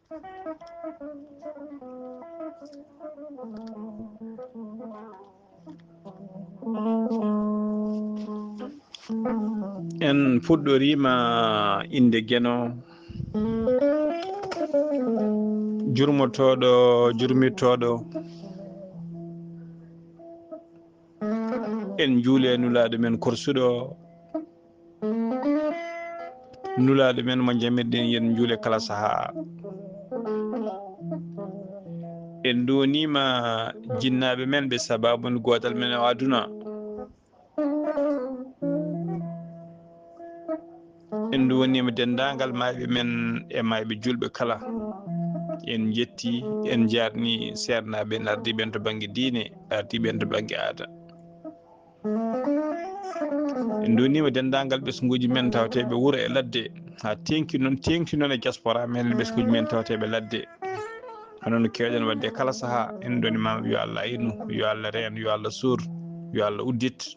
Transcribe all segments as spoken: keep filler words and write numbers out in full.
En puɗɗoriima innde Geno, jurmotooɗo, jurmitooɗo. En njuule nulaaɗo men korsuɗo, nulaaɗo men mo njamirɗen, yen njuule kala sahaa. En nduwaniima jinnaaɓe men ɓe sabaabu gootal men e aduna. En nduwaniima denndaangal maayɓe men e maayɓe juulɓe kala. En njetti, en njaarni seernaaɓe en, ardiiɓe en to bannge diine, ardiiɓe en to bannge aada. En nduwaniima denndaangal ɓesnguuji men tawteeɓe wuro e ladde, haa teeŋti noon, teeŋti noon e diaspora men, ɓesnguuji men tawteeɓe ladde. Hono no keewɗen waɗde kala sahaa, en nduwaniima yo Allah aynu, yo Allah reen, yo Allah suur, yo Allah uddit.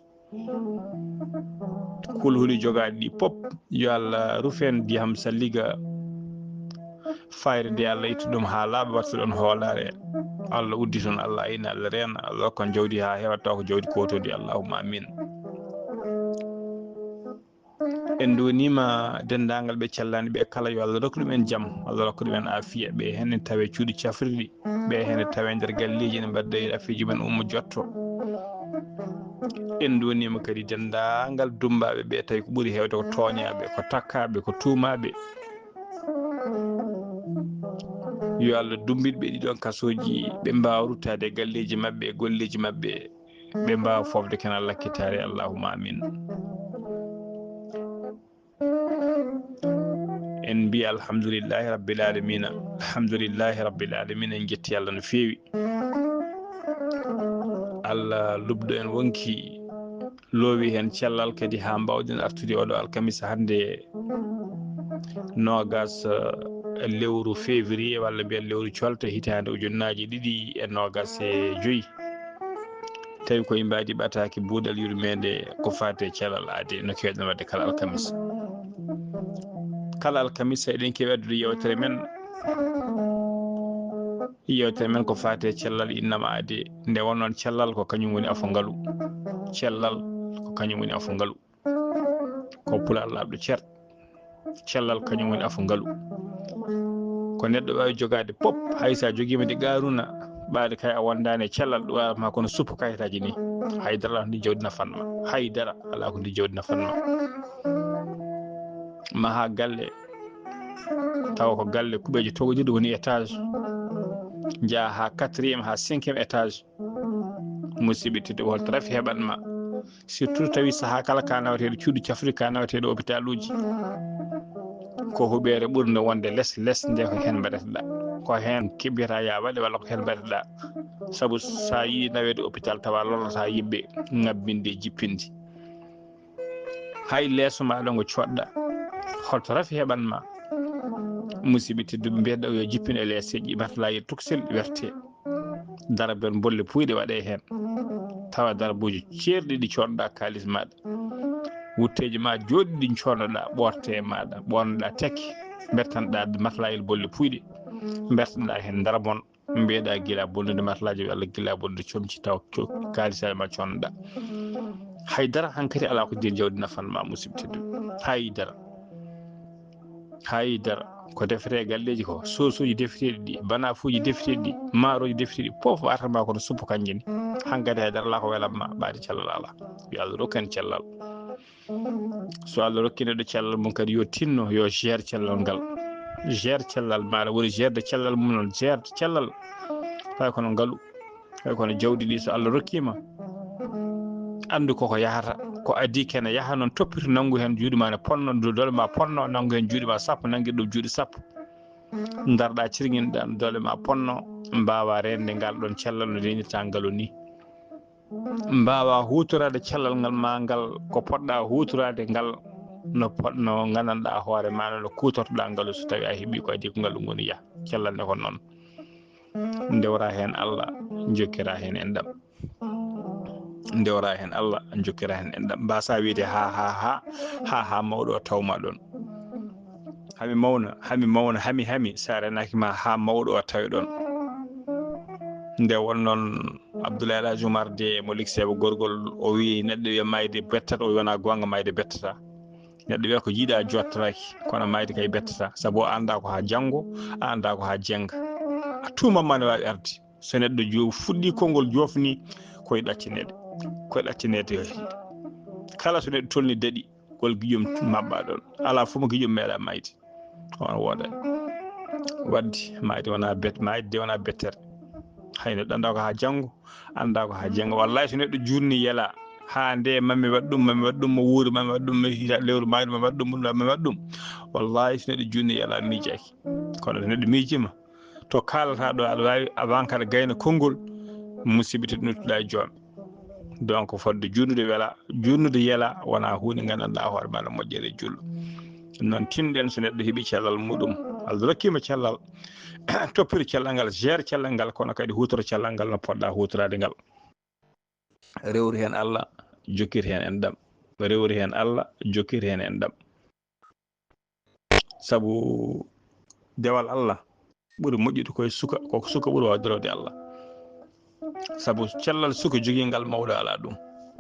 Kulhuli jogaaɗi ɗi pop, yo Allah ruf en diyam salliga. Fayre nde Allah itta ɗum haa laaɓa, waɗta ɗon hoolaare. Allah uddit on, Allah ayna, Allah reena, Allah rokka on jawdi haa heewa, tawa ko jawdi kootoondi. Allahumma amin. En nduwaniima denndaangal ɓe cellani ɓe kala, yo Allah rokku ɗum en jam, Allah rokku ɗum en aafiya. Ɓe heen ne tawe cuuɗi cafrirɗi, ɓe heen ne tawe nder galleeji, ne mbaɗda e afeeji men ummo jotto. En nduwaniima kadi denndaangal dummbaaɓe ɓe, tawi ko ɓuri heewde ko tooñaaɓe, ko takkaaɓe, ko tuumaaɓe. Yo Allah dummbit ɓe ɗiɗon kasooji, ɓe mbaawa ruttaade e galleeji maɓɓe, e golleeji maɓɓe, ɓe mbaawa foofde kenal lakkitaare. Allahumma amin. En mbiya alhamdulillahi rabbil alamina, alhamdulillahi rabbil alamina, en njetti Allah no feewi. Allah lubɗo en wonki, loowi heen cellal kadi haa mbaawɗen artude oɗo alkamisa hannde, noogas, eh, lewru février, walla mbiyen lewru colte, hitaande ujunnaaji ɗiɗi e noogas e joy. Tawi koye mbaadi ɓataaki buuɗal yurmeende ko faati e cellal aade, no keewɗen waɗde kala alkamisa. Kala alkamisa eɗen keewi addude yewtere men. Yewtere men ko faati e cellal innama aade. Nde wonnoon cellal ko kañum woni afo ngalu. Cellal ko kañum woni afo ngalu. Ko pulaar laaɓɗo cer. Cellal kañum woni afo ngalu. Ko neɗɗo waawi jogaade pop, hay so a jogiima nde Qaaruuna, ɓaade kay a wondaani e cellal, ɗum waawata ma kono suppu kayitaaji ni. Hay dara alaa ko ndi jawdi nafan ma. Hay dara alaa ko ndi jawdi nafan ma. Maha galle, tawa ko galle kuɓeeje togodirɗe woni étage. Njaha haa quatrième, haa cinquième étage. Musidɓe tedduɓe, holto rafi heɓan ma? Surtout tawi sahaa kala ka naweteeɗo cuuɗi cafri, ka naweteeɗo hôpitaluji. Ko huɓeere ɓurnde wonde les, les nde ko heen mbaɗeteɗaa. Ko heen keɓirta ya waɗe walla ko heen mbaɗeteɗaa. Sabu sa yii naweede hôpital tawa lorrata yimɓe ŋabbinde e jippinde. Hay leeso maɗa ngo coɗɗa, holto rafi heɓan ma? Musidɓe tedduɓe, mbiyeɗa yo jippin e leeseji, matelas e toksel werte. Daraben bolle puyɗe waɗe heen. Tawa darabuuji ceerɗi ɗi coɗɗa kaalis maɗa. Wutteeji ma jooɗi ɗi coɗɗa, ɓorte e maɗa, ɓornoɗa tekki, bertanɗa matelas bolle puyɗe, bertanɗa heen darabon. Mbiyeɗa gila bonnude matlaaji walla gila bonnude comci taw co-, kaalisaji ma connoɗa. Hay dara hankadi alaa ko nder jawdi nafan ma, musidɓe tedduɓe. Hay dara. Hay dara. Ko defete e galleeji ko, sosoji defeteɗi ɗi, banafuuji defeteɗi ɗi, maaroji defeteɗi ɗi, fof wata ma kono suppu kanje ni. Hankadi hay dara alaa ko welan ma, ɓaade cellal alaa. Yo Allah rokku en cellal. So Allah rokki neɗɗo cellal mum kadi, yo tinno, yo gère cellal ngal. Gère cellal maɗa, woni gère de cellal mum noon, gère cellal. Tawi kono ngalu, tawi kono jawdi ndi, so Allah rokkima, andu koko yahata, ko adi kene yaha noon, toppito, nangu heen juuɗe ma ne ponno, do-, doole ma ponno, nangu heen juuɗe ma sappo, nangir ɗum juuɗe sappo. Ndarɗa, cirŋinɗa, doole ma ponno, mbawa rende ngal ɗon cellal no renirta ngalu ni. Mbawa hutorade cellal ngal ma ngal ko poɗɗa hutorade ngal, no poɗ-, no gandanɗa hoore ma, no kutortoɗa ngal, so tawi a heɓi ko adi ko ngal ɗum woni yaha. Cellal nde ko noon. Ndewra heen Allah, jokkira heen enɗam. Ndewra heen Allah, jokkira heen enɗam. Mbasa wiide ha, ha, ha, ha, ha mawɗo o tawma ɗon. Hami mawna, hami mawna, hami, hami, sa renaaki ma haa mawɗo o tawi ɗon. Nde won noon Abdoulaye El Hadj Oumar de mo Likseeba gorgol, o wiyi neɗɗo wiya mayde bettata, o wiya wonaa goonga, mayde bettata. Neɗɗo wiya ko yiɗa jottoraaki, kono mayde kay bettata, sabu a anndaa ko haa janngo, a anndaa ko haa jennga. A tuuma ma ne waawi arde. So neɗɗo jo-, fuɗɗi konngol joofni, koye ɗaccineede, koye ɗaccineede. Kala so neɗɗo tolni daɗi, gol giƴum maɓɓa ɗon. Alaa fof mo giƴum meeɗa mayde. On wooda. Wadde mayde wonaa bet-, mayde de wonaa bettere. Hay neɗɗo anndaa ko haa janngo, anndaa ko haa janngo. Wallahi so neɗɗo juutni yela, haa nde mami waɗ ɗum, mami waɗ ɗum, mo wuuri, mami waɗ ɗum, mo hita lewru mayru, mami waɗ ɗum, mami waɗ ɗum. Wallahi so neɗɗo juutni yela miijaaki. Kono so neɗɗo miijima, to kaalata ɗo aɗa waawi avant kaɗa gayna konngol, musiba teddunoɗa e joom. Donc fodde juutnude wela, juutnude yela wona huunde nganndanɗaa hoore ma no moƴƴere e julɗo. Ɗum noon tinɗen so neɗɗo heɓi cellal muɗum, Allah rokkima cellal, toppir cellal ngal, gère cellal ngal, kono kadi huutoro cellal ngal no poɗɗa huutoraade ngal. Rewru heen Allah, jokkir heen enɗam. Rewru heen Allah, jokkir heen enɗam. Sabu dewal Allah ɓuri moƴƴude koye suka, ko suka ɓuri waawde rewde Allah. Sabu cellal suka jogingal mawɗo alaa ɗum.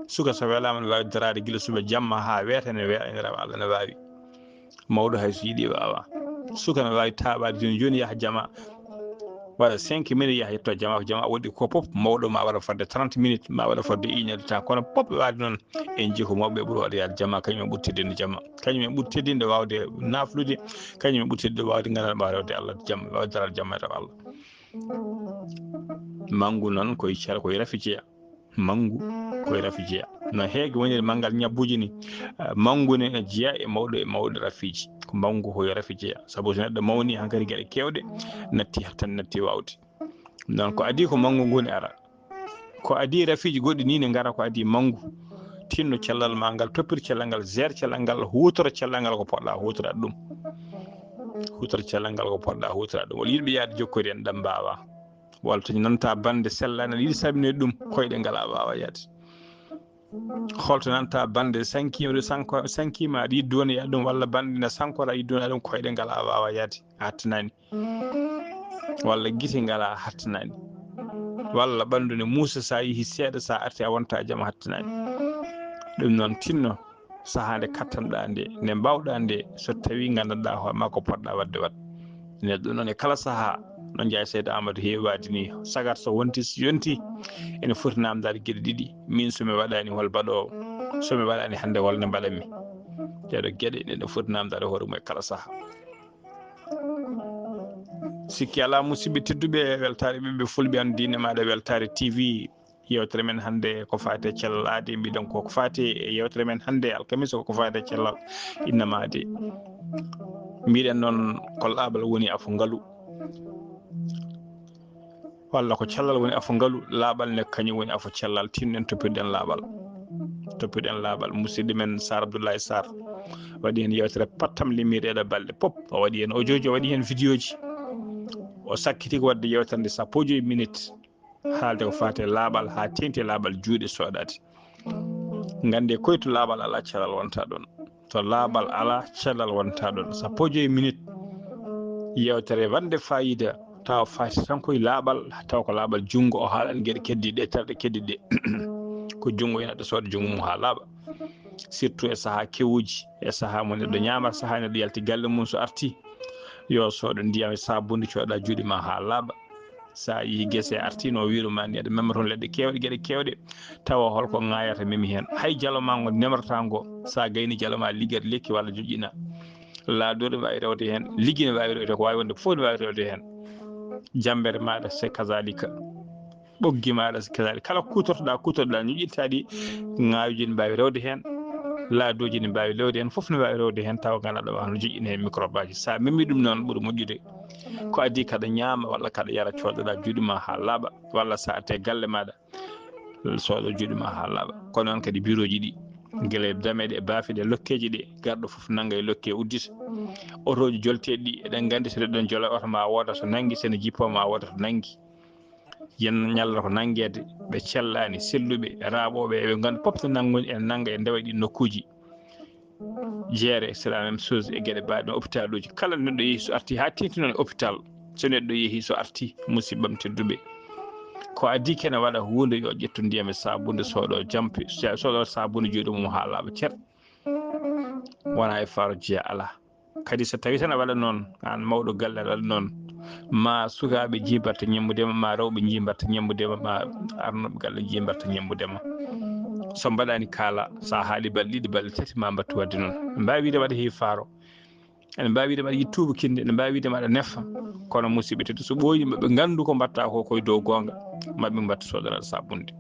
Suka so welaama ne waawi daraade gila suba jamma haa weeta ne weeɓa, ene rewa Allah ne waawi. Mawɗo hay so yiɗi waawa. Suka ne waawi taaɓaade jooni jooni yaha jama. Waɗa cinq minutes yaha yetto jama, jama waɗi ko pop mawɗo ma waɗa fodde trente minutes, ma waɗa fodde une heure de temps. Kono pop waɗi noon en jii ko mawɓe ɓuri waɗde yaade jama, kañum en ɓuri teddinde jama. Kañum en ɓuri teddinde waawde naflude, kañum en ɓuri teddinde waawde nganndanɗaa rewde Allah jam, waawde daraade jama e rewa Allah. Manngu noon koye cer-, koye rafi jeya. Manngu koye rafi jeya. No heege woniri manngal ñabbuuji ni, eh, manngu ne ene jeya e mawɗo e mawɗo rafiiji. Ko manngu koye rafi jeya. Sabu so neɗɗo mawni hankadi geɗe keewɗe natti tan natti waawde. Noon ko adii ko manngu ngu ne ara. Ko adii rafiiji goɗɗi ni ne ngara ko adii manngu. Tinno cellal ma ngal, toppir cellal ngal, gère cellal ngal, huutoro cellal ngal ko poɗɗa huutoraade ɗum. Huutoro cellal ngal ko poɗɗa huutoraade ɗum. Wala yiɗɓe yaade jokkori en ɗam mbaawa. Walla to nanta bannde sellaani aɗa yiɗi salminoyde ɗum, koyɗe ngal a waawa yaade. Holto nanta bannde sankiima ɗum sanko-, sankiima aɗa yiɗi duwanoyaa ɗum, walla bannde ne sankora aɗa yiɗi duwanoyaa ɗum, koyɗe ngal a waawa yaade, a hattanaani. Walla gite ngal a hattanaani. Walla ɓanndu ne muusa, so a yehi seeɗa, so a arti a wonta jam, a hattanaani. Ɗum noon tinno sahaa nde kattanɗaa nde, nde mbaawɗaa nde, so tawii nganndanɗaa hoore maa ko poɗɗaa waɗde, waɗ. Neɗɗo noon e kala sahaa, no Njaay Seydi Aamadu heewi waade ni, sagar so wonti, so yonti, ene foti naamndaade geɗe ɗiɗi. Miin so mi waɗaani, hol baɗoowo? So mi waɗaani hannde, hol nde mbaɗanmi? Ɗeeɗoo geɗe ene foti naamndaade hoore mum e kala sahaa. Sikki alaa, musidɓe tedduɓe, weltaare ɓiɓɓe fulɓe, an diine maaɗa Weltaare T V. Yewtere men hannde ko faati e cellal aadi, mbiɗen ko ko faati e yewtere men hannde alkamisa, ko ko faati e cellal innama aadi. Mbiɗen noon ko laaɓal woni afo ngalu, walla ko cellal woni afo ngalu, laaɓal ne kañum woni afo cellal. Tinno en toppirɗen laaɓal. Toppirɗen laaɓal. Musidɗo men Sar Abdoulaye Sar waɗi heen yewtere pattam limireɗe balɗe pop. O waɗi heen audioji, o waɗi heen vidéoji. O sakkiti ko waɗde yewtere nde sappo e joyi minutes. Haalde ko faati e laaɓal, haa teeŋti e laaɓal juuɗe soɗaade. Nganndee koy to laaɓal alaa, cellal wonta ɗoon. To laaɓal alaa, cellal wonta ɗoon. Sappo e joyi minutes yewtere waɗnde faayiida, tawa faati tan koye laaɓal, tawa ko laaɓal junngo, o haalan geɗe keddiiɗe, terɗe keddiiɗe. Ko junngo ina ɗo sooda junngo mum haa laaɓa. Surtout e sahaa kewuuji, e sahaa mo neɗɗo ñaamata, sahaa neɗɗo yalti galle mum so arti, yo soodo ndiyam e saabunnde, cooda juuɗe ma haa laaɓa. So a yii gese arti no wiiro ma ni, aɗa mema toon leɗɗe keewɗe, geɗe keewɗe, tawa holko ŋaayata memi heen. Hay jalo ma ngo nemrata ngo, so a gayni jalo ma, liggat lekki walla joƴƴina. Laadoore waawi rewde heen, liggi ne waawi rewde, ko waawi wonde fof ne waawi rewde heen. Jammbere maaɗa, c'est kazaalika. Ɓoggi maaɗa, kala, kala kuutortoɗaa, kuutortoɗaa, ñoƴƴintaa ɗi, ŋaayuuji ne mbaawi rewde heen, laadooji ne mbaawi rewde heen, fof ne waawi rewde heen, tawa nganndanɗaa ɗo hano joƴƴina heen microbe aji. So a memi ɗum noon, ɓuri moƴƴude ko adii kaɗa ñaama walla kaɗa yara, coodoɗaa juuɗe ma haa laaɓa, walla so a artii e galle maaɗa, soodo juuɗe ma haa laaɓa. Ko noon kadi birooji ɗi, gila e dameɗe, baafe ɗe, lokkeeji ɗe, garɗo fof nannga e lokke uddita. Otooji jolteeɗi ɗi, eɗen nganndi so neɗɗo jola oto ma wooda to nanngi, so ne jippoo ma wooda to nanngi. Yen ñalla ko nanngeede, ɓe cellaani, selluɓe, raaɓooɓe, eɓe nganndu pop to nanngoni, ene nannga e ndewa e ɗiin nokkuuji. Jeere, c'est la même chose e geɗe mbaɗe no hôpital uji. Kala neɗɗo yehi so arti haa teŋti noon e hôpital, so neɗɗo yehi so arti, musibbam tedduɓe, ko adii kene waɗa huunde, yo ƴettu ndiyam e saabunde, sooɗo jampi, sooɗo saabunde juuɗe mum haa laaɓa cer. Wona e faaro jeya alaa. Kadi so tawi tan a waɗa noon, aan mawɗo galle a waɗa noon, ma sukaaɓe njii mbaɗta ñammude ma, ma rewɓe njii mbaɗta ñammude ma, ma arnooɓe galle njii mbaɗta ñammude ma. So mbaɗaani kaala, so a haali balɗe ɗiɗi, balɗe tati, ma mbattu waɗde noon. Ɓe mbaawi wiide mbaɗa heewi faaro. Ene mbaawi wiide mbaɗa yiɗi tuuba kinde, ene mbaawi wiide mbaɗa nefa. Kono musiɓɓe tedduɓe, so ɓooyi maɓe nganndu ko mbaɗta ko koye dow goonga, maɓe mbattu soodoral saabunde.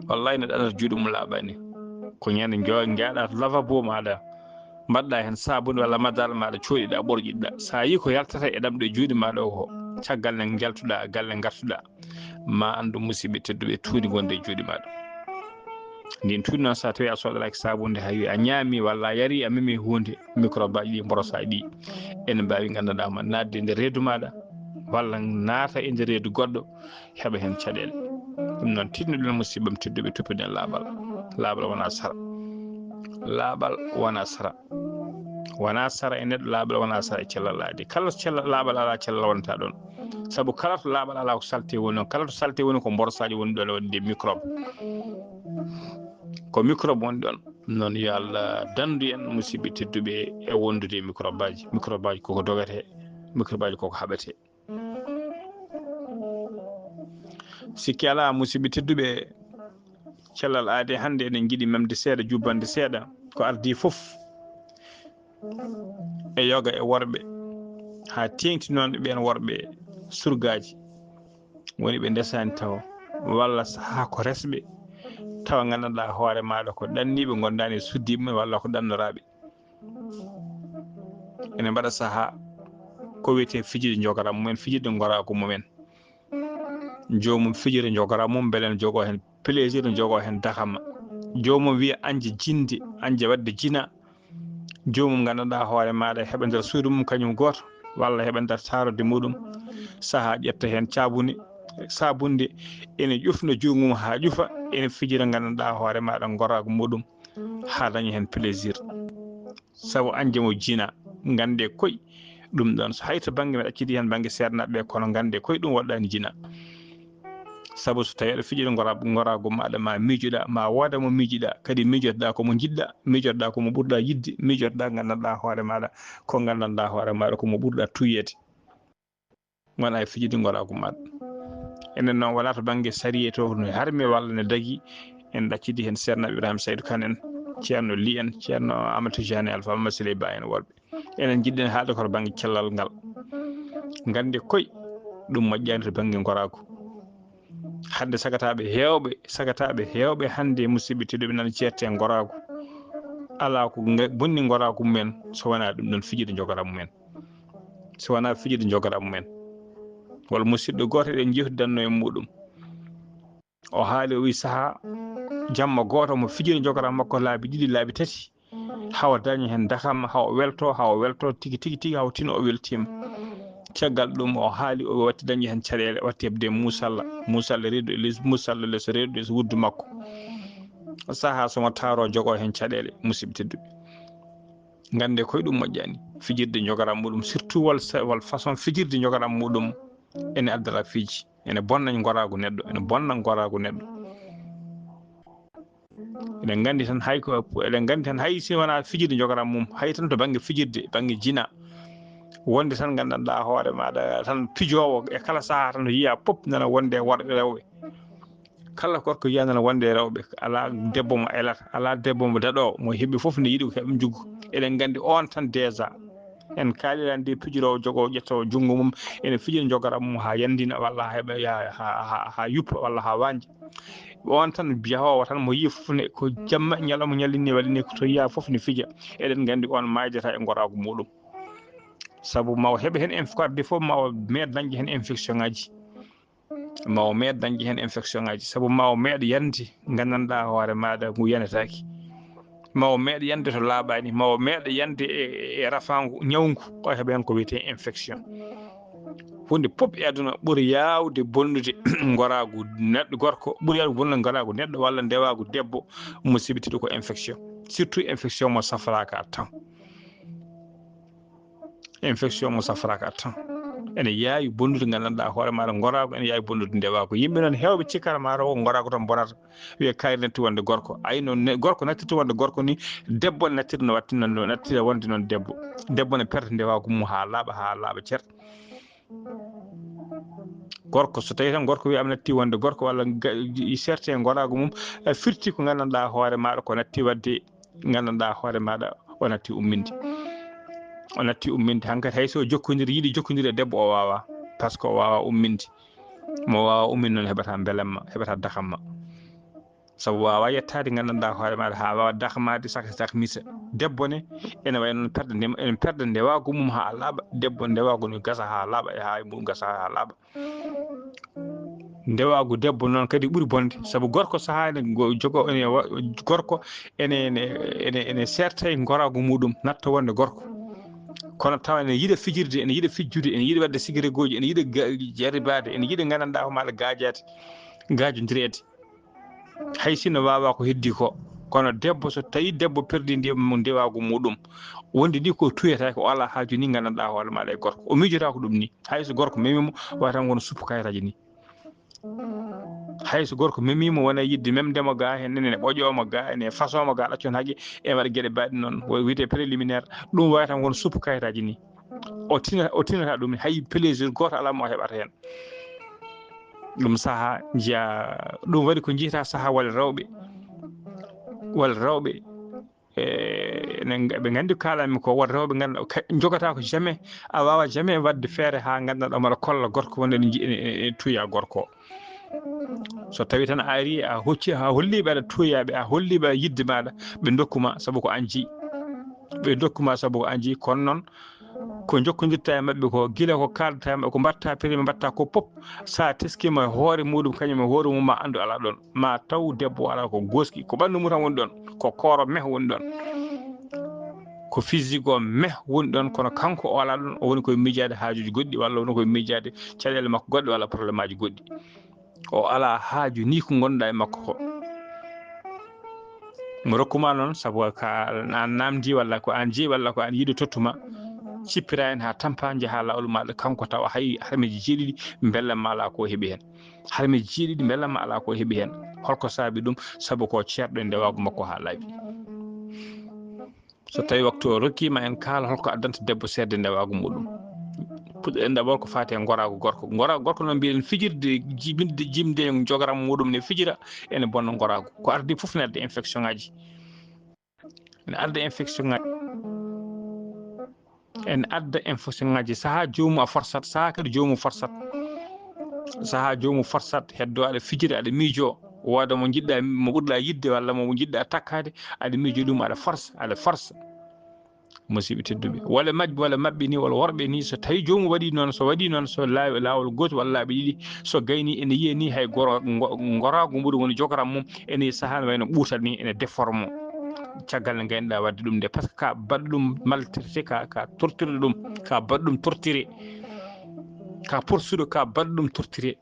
Wallahi, neɗɗo adata juuɗe mum laaɓaani. Ko ñande njo-, njaaɗa to lavabo maaɗa, mbaɗɗa heen saabunde walla madal maaɗa, cooɗiɗa, ɓorƴiɗa. So a yii ko yaltata e ɗamɗo e juuɗe maaɗa o ko, caggal nde njaltuɗa, galle ngartuɗa, ma anndu musiɓɓe tedduɓe tuundi ngonde e juuɗe maaɗa. Ndin tuundi noon, so a tawi a soodoraaki saabunde, hay a ñaami walla a yari, a memi huunde, microbe aji ɗi, mborosaaji ɗi, ene mbaawi nganndanɗaa ma naatde e nder reedu maaɗa, walla naata e nder reedu goɗɗo, heɓa heen caɗeele. Ɗum noon, tinnoɗen musiɓɓam tedduɓe, toppiten laaɓal. Laaɓal wona sara. Laaɓal wona sara. Wona sara e neɗɗo, laaɓal wona sara e cellal aade. Kala to cellal, laaɓal alaa, cellal wonata ɗoon. Sabu kala to laaɓal alaa, ko salte woni ɗoon. Kala to salte woni, ko mborosaaji woni ɗoon, e waɗde microbe. Ko microbe woni ɗoon. Ɗum noon, yo Allah danndu en, musiɓɓe tedduɓe, e wondude e microbe aji. Microbe aji koko dogate, microbe aji koko haɓete. Sikki alaa, musiɓɓe tedduɓe, cellal aade hannde eɗen njiɗi memde seeɗa, jubbande seeɗa. Ko ardii fof e yoga e worɓe, haa teeŋti noon ɓeen worɓe surgaaji, woni ɓe ndesaani taw, walla sahaa ko resɓe, tawa nganndanɗaa hoore maaɗa ko ɗanniiɓe, ngondaani e suddiiɓe mumen, walla ko ɗannoraaɓe. Ene mbaɗa sahaa ko wiyetee fijirde njogoram mumen, fijirde ngoraagu mumen. Joomum fijirde njogoram mum, mbele ne jogoo heen plaisir, ne jogoo heen dakam. Joomum wiya anje jinde, anje waɗde jina. Joomum nganndanɗaa hoore maaɗa heɓa nder suudu mum kañum gooto, walla heɓa nder taarorde muɗum. Sahaa ƴetta heen caabuni, saabunde, ene ƴufna juutngo mum haa ƴufa, ene fijira nganndanɗaa hoore maaɗa ngoraagu muɗum, haa daña heen plaisir. Sabu anje mo jina, nganndee koy ɗum ɗoon. So hay to bannge men accidi heen bannge seernaaɓe ɓe, kono nganndee koy ɗum waɗɗaani jina. Sabu so tawii aɗa fijira ngora-, ngoraagu maaɗa, ma miijoɗaa, ma wooda mo miijoɗaa, kadi miijotoɗaa ko mo njiɗɗaa, miijotoɗaa ko mo ɓurɗaa yiɗde, miijotoɗaa nganndanɗaa hoore maaɗa, ko nganndanɗaa hoore maaɗa ko mo ɓurɗaa tuyeede. Wona e fijirde ngoraagu maaɗa. Enen noon, wonaa to bannge sariya to no harmi walla ne dagi, en ɗaccidi heen Ceerno Ibrahima Saydu Kan en, Ceerno Li en, Ceerno Amadou Tidiane Alpha Mamadou Siley Ba en worɓe. Enen njiɗɗen haalde ko to bannge cellal ngal. Ngannde koy ɗum moƴƴaani to bannge ngoraagu. Hannde sagataaɓe heewɓe, sagataaɓe heewɓe hannde, musiɓɓe tedduɓe, nana ceerte ngoraagu. Alaa ko nga-, bonni ngoraagu mumen so wonaa ɗum ɗoon fijirde njogoram mumen. So wonaa fijirde njogoram mumen. Walla musiɗɗo gooto eɗen njeewtidanno e muɗum. O haali, o wi sahaa jamma gooto mo fijiri njogoram makko laabi ɗiɗi, laabi tati, hawa daña heen dakam, hawa welto, hawa welto tigi, tigi, tigi, hawa tino o weltiima. Caggal ɗum o haali, o watti dañde heen caɗeele, o watti heɓde muusalla, muusalla reedu e les, muusalla les reedu e wuddu makko. Sahaa so mo taaro jogoo heen caɗeele, musiɓɓe tedduɓe. Ngannde koye ɗum moƴƴaani. Fijirde njogoram muɗum, surtout wal sa-, wal façon fijirde njogoram muɗum ene addara piiji. Ene bonna ngoraagu neɗɗo, ene bonna ngoraagu neɗɗo. Eɗen nganndi tan hay ko, eɗen nganndi tan hay si wonaa fijirde njogoram mum, hay tan to bannge fijirde, bannge jina. Wonde tan nganndanɗaa hoore maaɗa tan pijoowo e kala sahaa tan yiya pop nana wonde e worɓe rewɓe. Kala gorko yiya nana wonde e rewɓe, alaa debbo mo elata, alaa debbo mo daɗoowo, mo heɓi fof ne yiɗi ko heɓa njuggu. Eɗen nganndi oon tan déjà. En kaalirani nde pijiroowo jogoo ƴettoo junngo mum, ene fijira njogoram mum haa yanndina, walla haa heɓa ya-, haa, haa, haa yuppa, walla haa wañja. On tan jahoowo tan mo yii fof ne ko jamma ñalawma ñallinni walla ni ko to yiya fof ne fija. Eɗen nganndi on maydata e ngoraagu muɗum. Sabu ma o heɓa heen inf-, ko addi fof ma o meeɗ dañde heen infection ŋaaji. Ma o meeɗ dañde heen infection ŋaaji. Sabu ma o meeɗ yande nganndanɗaa hoore maaɗa ngu yanetaaki. Ma o meeɗ yande to laaɓaani. Ma o meeɗ yande e, e rafaangu, ñawngu, o heɓa heen ko wiyetee infection. Huunde pop e aduna ɓuri yaawde bonnude ngoraagu neɗɗo gorko, ɓuri yaawde bonnude ngoraagu neɗɗo walla ndewaagu debbo, musiɓɓe tedduɓe, ko infection. Surtout infection mo safraaka tan. Infection mo safraaka tan. Ene yaawi bonnude nganndanɗaa hoore maaɗa ngoraagu, ene yaawi bonnude ndewaagu. Yimɓe noon heewɓe cikkata maa taw ko ngoraagu tan bonata. Wiya kaari natti wonde gorko. Ay noon ne, gorko nattirta wonde gorko ni, debbo ne nattirta no watti noon, no nattira wonde noon debbo. Debbo ne perta ndewaagu mum haa laaɓa, haa laaɓa cer. Gorko, so tawii tan gorko wiya am natti wonde gorko walla ga-, i serte ngoraagu mum, e firti ko nganndanɗaa hoore maaɗa ko natti waɗde, nganndanɗaa hoore maaɗa o natti umminde. O natti umminde. Hankadi hay so jokkondiri, yiɗi jokkondiri e debbo o waawaa, par ce que o waawaa umminde. Mo waawaa umminde noon heɓataa mbelamma, heɓataa dakamma. Sabu waawaa yettaade nganndanɗaa hoore maaɗa haa waawa dakmaade saka dakmisa. Debbo ne, ene wayi noon perde nde, ene perda ndewaagu mum haa laaɓa. Debbo ndewaagu no gasa haa laaɓa, e haa e mum gasa haa laaɓa. Ndewaagu debbo noon kadi ɓuri bonde, sabu gorko sahaa ene go-, jogo, ene wa-, gorko ene, ene, ene, ene serta e ngoraagu muɗum, natta wonde gorko. Kono tawa ene yiɗa fijirde, ene yiɗa fijjude, ene yiɗa waɗde sigiregooji, ene yiɗa ga-, jaribaade, ene yiɗa nganndanɗaa ko maaɗa gaajaade, gaajondireede. Hay sinno waawaa ko heddii ko, kono debbo, so tawii debbo perdii ndi mo ndewaagu muɗum, wonde ni ko tuyataake, o alaa haaju ni nganndanɗaa hoore maaɗa e gorko. O miijotaako ɗum ni. Hay so gorko memi mo, wata tan won suppu kayitaaji ni. Hay so gorko memi mo, wona yiɗde memde mo gaa heen, ene ɓoƴoo mo gaa, ene fasoo mo gaa, ɗaccon haqqe, e waɗa geɗe mbaɗe noon, o wiyetee préliminaire, ɗum wata tan won suppu kayitaaji ni. O tina, o tinata ɗum, hay plaisir gooto alaa mo o heɓata heen. Ɗum sahaa njiyaa, ɗum waɗi ko njiyata sahaa walla rewɓe, walla rewɓe, e, enen, ɓe nganndi ko kaalanmi ko, won rewɓe nganndu-, ka-, njogata ko jamais, a waawaa jamais waɗde feere haa nganndanɗaa mbaɗa kolla gorko wonde ene nji-, ene, ene, ene tuya gorko. So tawii tan a arii, a hocci, a holliiɓe aɗa tuya ɓe, a holliiɓe aɗa yiɗde maaɗa, ɓe ndokku ma sabu ko aan jeyi. Ɓe ndokku ma sabu ko aan jeyi, kono noon ko njokkondirta e maɓɓe ko, gila ko kaaldata e maɓɓe, ko mbaɗta prime, mbaɗta ko pop, so a teskiima e hoore muɗum, kañum e hoore mum, ma anndu alaa ɗoon. Ma taw debbo alaa ko gooski, ko ɓanndu mum tan woni ɗoon, ko kooro meh woni ɗoon, ko physique o meh woni ɗoon, kono kanko o alaa ɗoon, o woni koye miijaade haajuuji goɗɗi, walla woni koye miijaade caɗeele makko goɗɗe, walla probléme aji goɗɗi. O alaa haaju ni ko ngonɗaa e makko ko. Mo rokkuma noon, sabu ka aan naamndi, walla ko aan jeyi, walla ko aan yiɗi tottuma, cippira heen haa tampa, njaha laawol maaɗa, kanko tawa hay harmeeji jeeɗiɗi mbellamma alaa ko heɓi heen. Harmeeji jeeɗiɗi mbellamma alaa ko heɓi heen. Holko saabi ɗum? Sabu ko ceerɗo e ndewaagu makko haa laaɓi. So tawii waktu o rokkiima, en kaala holko addanta debbo seedde ndewaagu muɗum. Puɗɗoɗen d'abord ko faati e ngoraagu gorko. Ngoraagu gorko noon mbiyen fijirde, jibinde, jimde e jogaram muɗum ne fijira, ene bonna ngoraagu. Ko ardi fof ne adda infection aji. Ene adda infection aji. Ene adda infection aji. Sahaa joomum a forsat, sahaa kadi joomum forsat. Sahaa joomum forsat, heddo aɗa fijira, aɗa miijo. Wooda mo njiɗɗa, mo ɓurɗa yiɗde, walla mo njiɗɗa takkaade, aɗa miijo ɗum, aɗa forsa, aɗa forsa. Musidɓe tedduɓe, walla majji, walla maɓɓe ni, walla worɓe ni, so tawi joomum waɗi noon, so waɗi noon, so laawi laawol gooto walla laabi ɗiɗi, so gayni ene yiya ni hay goro-, ngo-, ngoraagu muɗum woni jogaram mum, ene sahaa ne wayno ɓuutat ni, ene déforme. Caggal nde gaynoɗa waɗde ɗum nde, par ce que ka baɗɗo ɗum maltraité, ka, ka tortude ɗum, ka baɗɗo ɗum torturé, ka porsuɗo, ka baɗɗo ɗum torturé.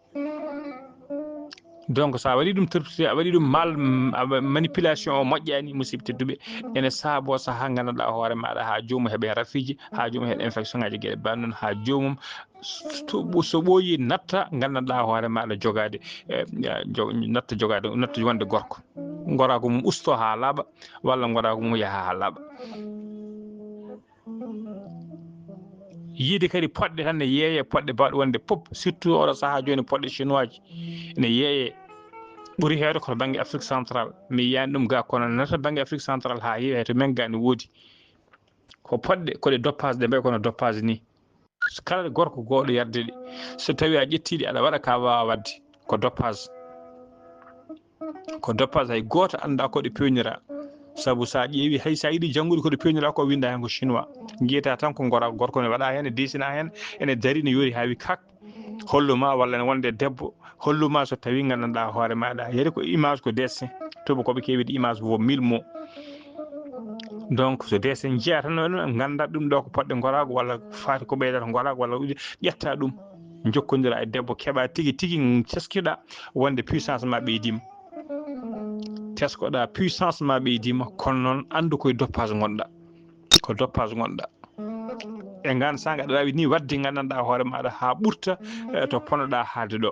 Donc, so a waɗi ɗum torturé, a waɗi ɗum mal, m-, a wa-, manipulation o moƴƴani, musidɓe tedduɓe, ene saabo sahaa nganndanɗaa hoore maaɗa haa joomum heɓa rafiiji, haa joomum heɓa infection aji geɗe baaɗe noon, haa joomum so, so ɓooyi natta nganndanɗaa hoore maaɗa jogaade, e, e, jo-, natta jogaade, natta wonde gorko. Ngoraagu mum usto haa laaɓa, walla ngoraagu mum yaha haa laaɓa. Yiide kadi poɗɗe tan ne yeeye, poɗɗe baɗɗe wonde pop, surtout oɗo sahaa jooni poɗɗe chinois ji ne yeeye. Ɓuri heewde ko to bannge Afrique Central. Mi yiyaani ɗum ga, kono nata bannge Afrique Central haa heewi, hay to men ga ne woodi. Ko poɗɗe, ko ɗe dopage, ɗe mbayi kono dopage ni. So kala gorko gooɗo yarde ɗe, so tawi a ƴetti ɗe, aɗa waɗa ka waawa waɗde, ko dopage. Ko dopage, hay gooto anndaa ko ɗe peewnira. Sabu so a ƴeewi, hay so a yiɗi janngude ko ɗe peewnira ko, winnda heen ko chinois. Njiyata tan ko ngora gorko ne waɗa heen, ne desina heen, ene dari, ne yoori haa wi kak. Holluma walla ne wonde debbo. Holluma so tawi nganndanɗaa hoore maaɗa. Yeri ko image, ko dessin. Tuubakooɓe keewi wiide image vaut mille mots. Donc, so dessin njiyaa tan, nganndaa ɗum ɗo ko poɗɗe ngoraagu walla faati ko ɓeydata ngoraagu walla ƴetta ɗum. Njokkondira e debbo, keɓa tigi tigi, teskiɗa wonde puissance ma ɓeydiima. Teskoɗa puissance ma ɓeydima, kono noon anndu koye doppage gonɗa. Ko doppage gonɗa. E ngaan saanga aɗa waawi ni waɗde nganndanɗaa hoore maaɗa haa ɓurta, eh, to ponnoɗaa haalde ɗo.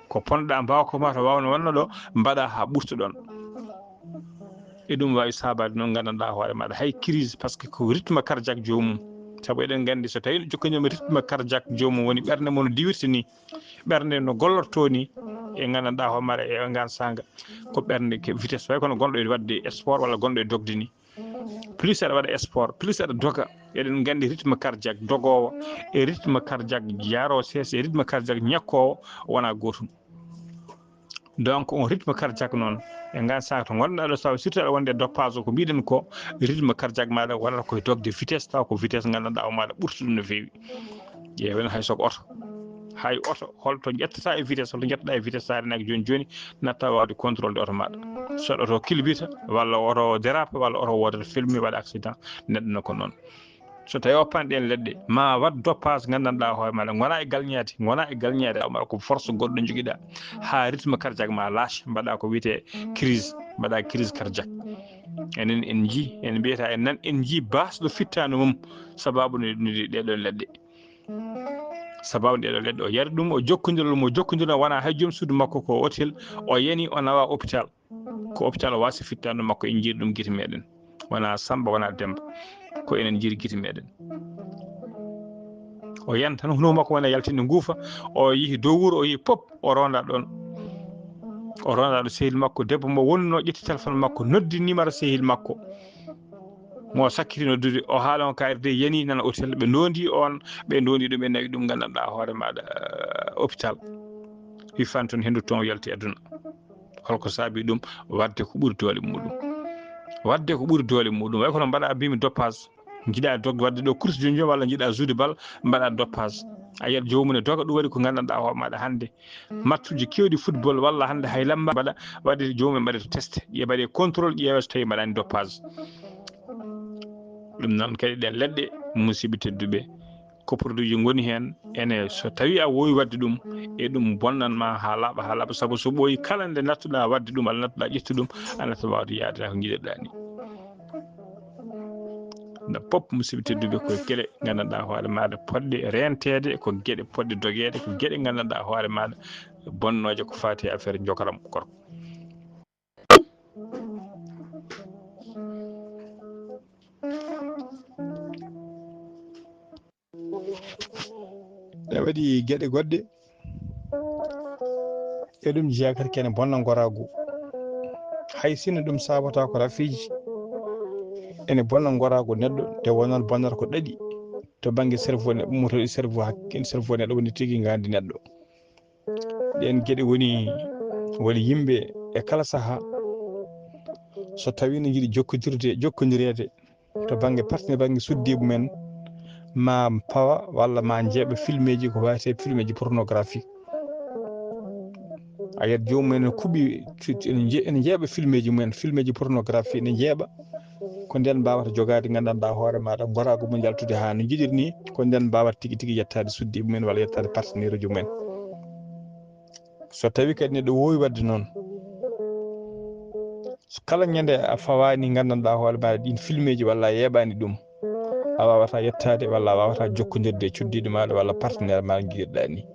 Ko ponnoɗaa mbaawa ko ma to waawno wonno ɗo, mbaɗa haa ɓurta ɗoon. E ɗum waawi saabaade noon nganndanɗaa hoore maaɗa hay crise, parce que ko rythme cardiaque joomum. Sabu eɗen nganndi so tawii no jokkondirma rythme cardiaque joomum woni ɓernde mum no diwirta ni, ɓernde no gollortoo ni, e nganndanɗaa hoore maaɗa e ngaan saanga, ko ɓernde ke vitesse, way kono gonɗo e waɗde sport walla gonɗo e dogde ni. Plus aɗa waɗa sport, plus aɗa doga. Eɗen nganndi rythme cardiaque dogoowo e rythme cardiaque jaaroo sees e rythme cardiaque ñakkoowo wonaa gootum. Donc, on rythme cardiaque noon, e ngaan saanga to ngonɗaa ɗo, sabu surtout aɗa wonde e doppage o, ko mbiɗen ko, rythme cardiaque maaɗa wonata koye dogde vitesse, taw ko vitesse nganndanɗaa o maaɗa ɓurta ɗum no feewi. Ƴeewen hay so ko oto. Hay oto, holto ƴettata e vitesse, holto ƴettoɗaa e vitesse, so a reenaaki jooni jooni, natta waawde contrôle de oto maaɗa. So oto kilbita, walla oto dérape, walla oto wooda filme, waɗa accident, neɗɗo no ko noon. So tawii o panɗi en leɗɗe, ma waɗ doppage nganndanɗaa hoore maaɗa, ngona e galñaade, ngona e galñaade, a umata ko force goɗɗo njogiɗaa, haa rythme cardiaque ma lâche, mbaɗa ko wiyetee crise, mbaɗa crise cardiaque. Enen en njii, en mbiyata en nan, en njii baasɗo fittaandu mum, sababu no, no ɗeɗon leɗɗe. Sababu ɗeɗon leɗɗe, o yari ɗum, o jokkondiral mo jokkondiral, wona hay joom suudu makko ko hôtel, o yani, o nawa hôpital. Ko hôpital o waasi fittaandu makko, en njiyri ɗum gite meɗen. Wona Samba, wona Demba. Ko enen njiyri gite meɗen. O yan tan, hunuko makko wona yaltinde nguufa, o yehi dow wuro, o yehi pop, o ronda ɗon. O ronda ɗo sehil makko, debbo mo wonno ƴetti téléphone makko, noddi numéro sehil makko. Mo sakkiti noddude, o haala on kayri de yani nana hôtel, ɓe ndondi on, ɓe ndondi ɗum, ɓe nawi ɗum nganndanɗaa hoore maaɗa, eh, hôpital. Wi fan toon hendu toon yalti aduna. Holko saabi ɗum? Waɗde ko ɓuri doole muɗum. Waɗde ko ɓuri doole muɗum. Way kono mbaɗa mbimi doppage. Njiɗa dogde waɗde ɗo course jooni jooni walla njiɗa jouer bal, mbaɗa doppage. A yiyat joomum ne doga, ɗum waɗi ko nganndanɗaa hoore maaɗa hannde. Matchuji keewɗi football walla hannde hay lamba mbaɗa, waɗi joomum en mbaɗa to test. Ƴe mbaɗe contrôle, ƴeewa so tawi mbaɗani doppage. Ɗum noon kadi ɗen leɗɗe, musidɓe tedduɓe, ko produit ji ngoni heen, ene so tawii a woowi waɗde ɗum, e ɗum bonnan ma haa laaɓa, haa laaɓa, sabu so ɓooyi kala nde nattuɗaa waɗde ɗum, walla nattuɗaa ƴettude ɗum, a natta waawde yaade haa ko njiɗirɗaa ni. Ɗum pop, musidɓe tedduɓe, ko geɗe nganndanɗaa hoore maaɗa poɗɗe reenteede, ko geɗe poɗɗe dogeede, ko geɗe nganndanɗaa hoore maaɗa bonnooje ko faati e affaire njokaram gorko. Ɗe waɗi geɗe goɗɗe, e ɗum jeyaa kadi kene bonna ngoraagu. Hay sinno ɗum saabata ko rafiiji, ene bonna ngoraagu neɗɗo, nde wonnoon bonnata ko ɗaɗi to bannge cerveau neɗɗo, ummoto e cerveau hakke, cerveau neɗɗo woni tigi ngaandi neɗɗo. Ɗeen geɗe woni, woni yimɓe e kala sahaa, so tawii no njiɗi jokkondirde, jokkondireede to bannge partenaire, bannge suddiiɓe mumen, ma pawa walla ma njeeɓa filmeeji ko wayatee filmeeji pornographique. A yiyat joomum en ene kuɓi, ene nje-, ene njeeɓa filmeeji mumen, filmeeji pornographique ene njeeɓa. Ko ndeen mbaawata jogaade nganndanɗaa hoore maaɗa, ngoraagu mum yaltude haa no njiɗiri ni, ko ndeen mbaawata tigi tigi yettaade suddiiɓe mumen walla yettaade partenaire uji mumen. So tawii kadi neɗɗo woowi waɗde noon, so kala ñande a fawaani nganndanɗaa hoore maaɗa ɗiin filmeeji walla a yeeɓaani ɗum, a waawataa yettaade walla a waawataa jokkondirde e cuddiiɗo maaɗa walla partenaire maaɗa njiɗirɗaa ni.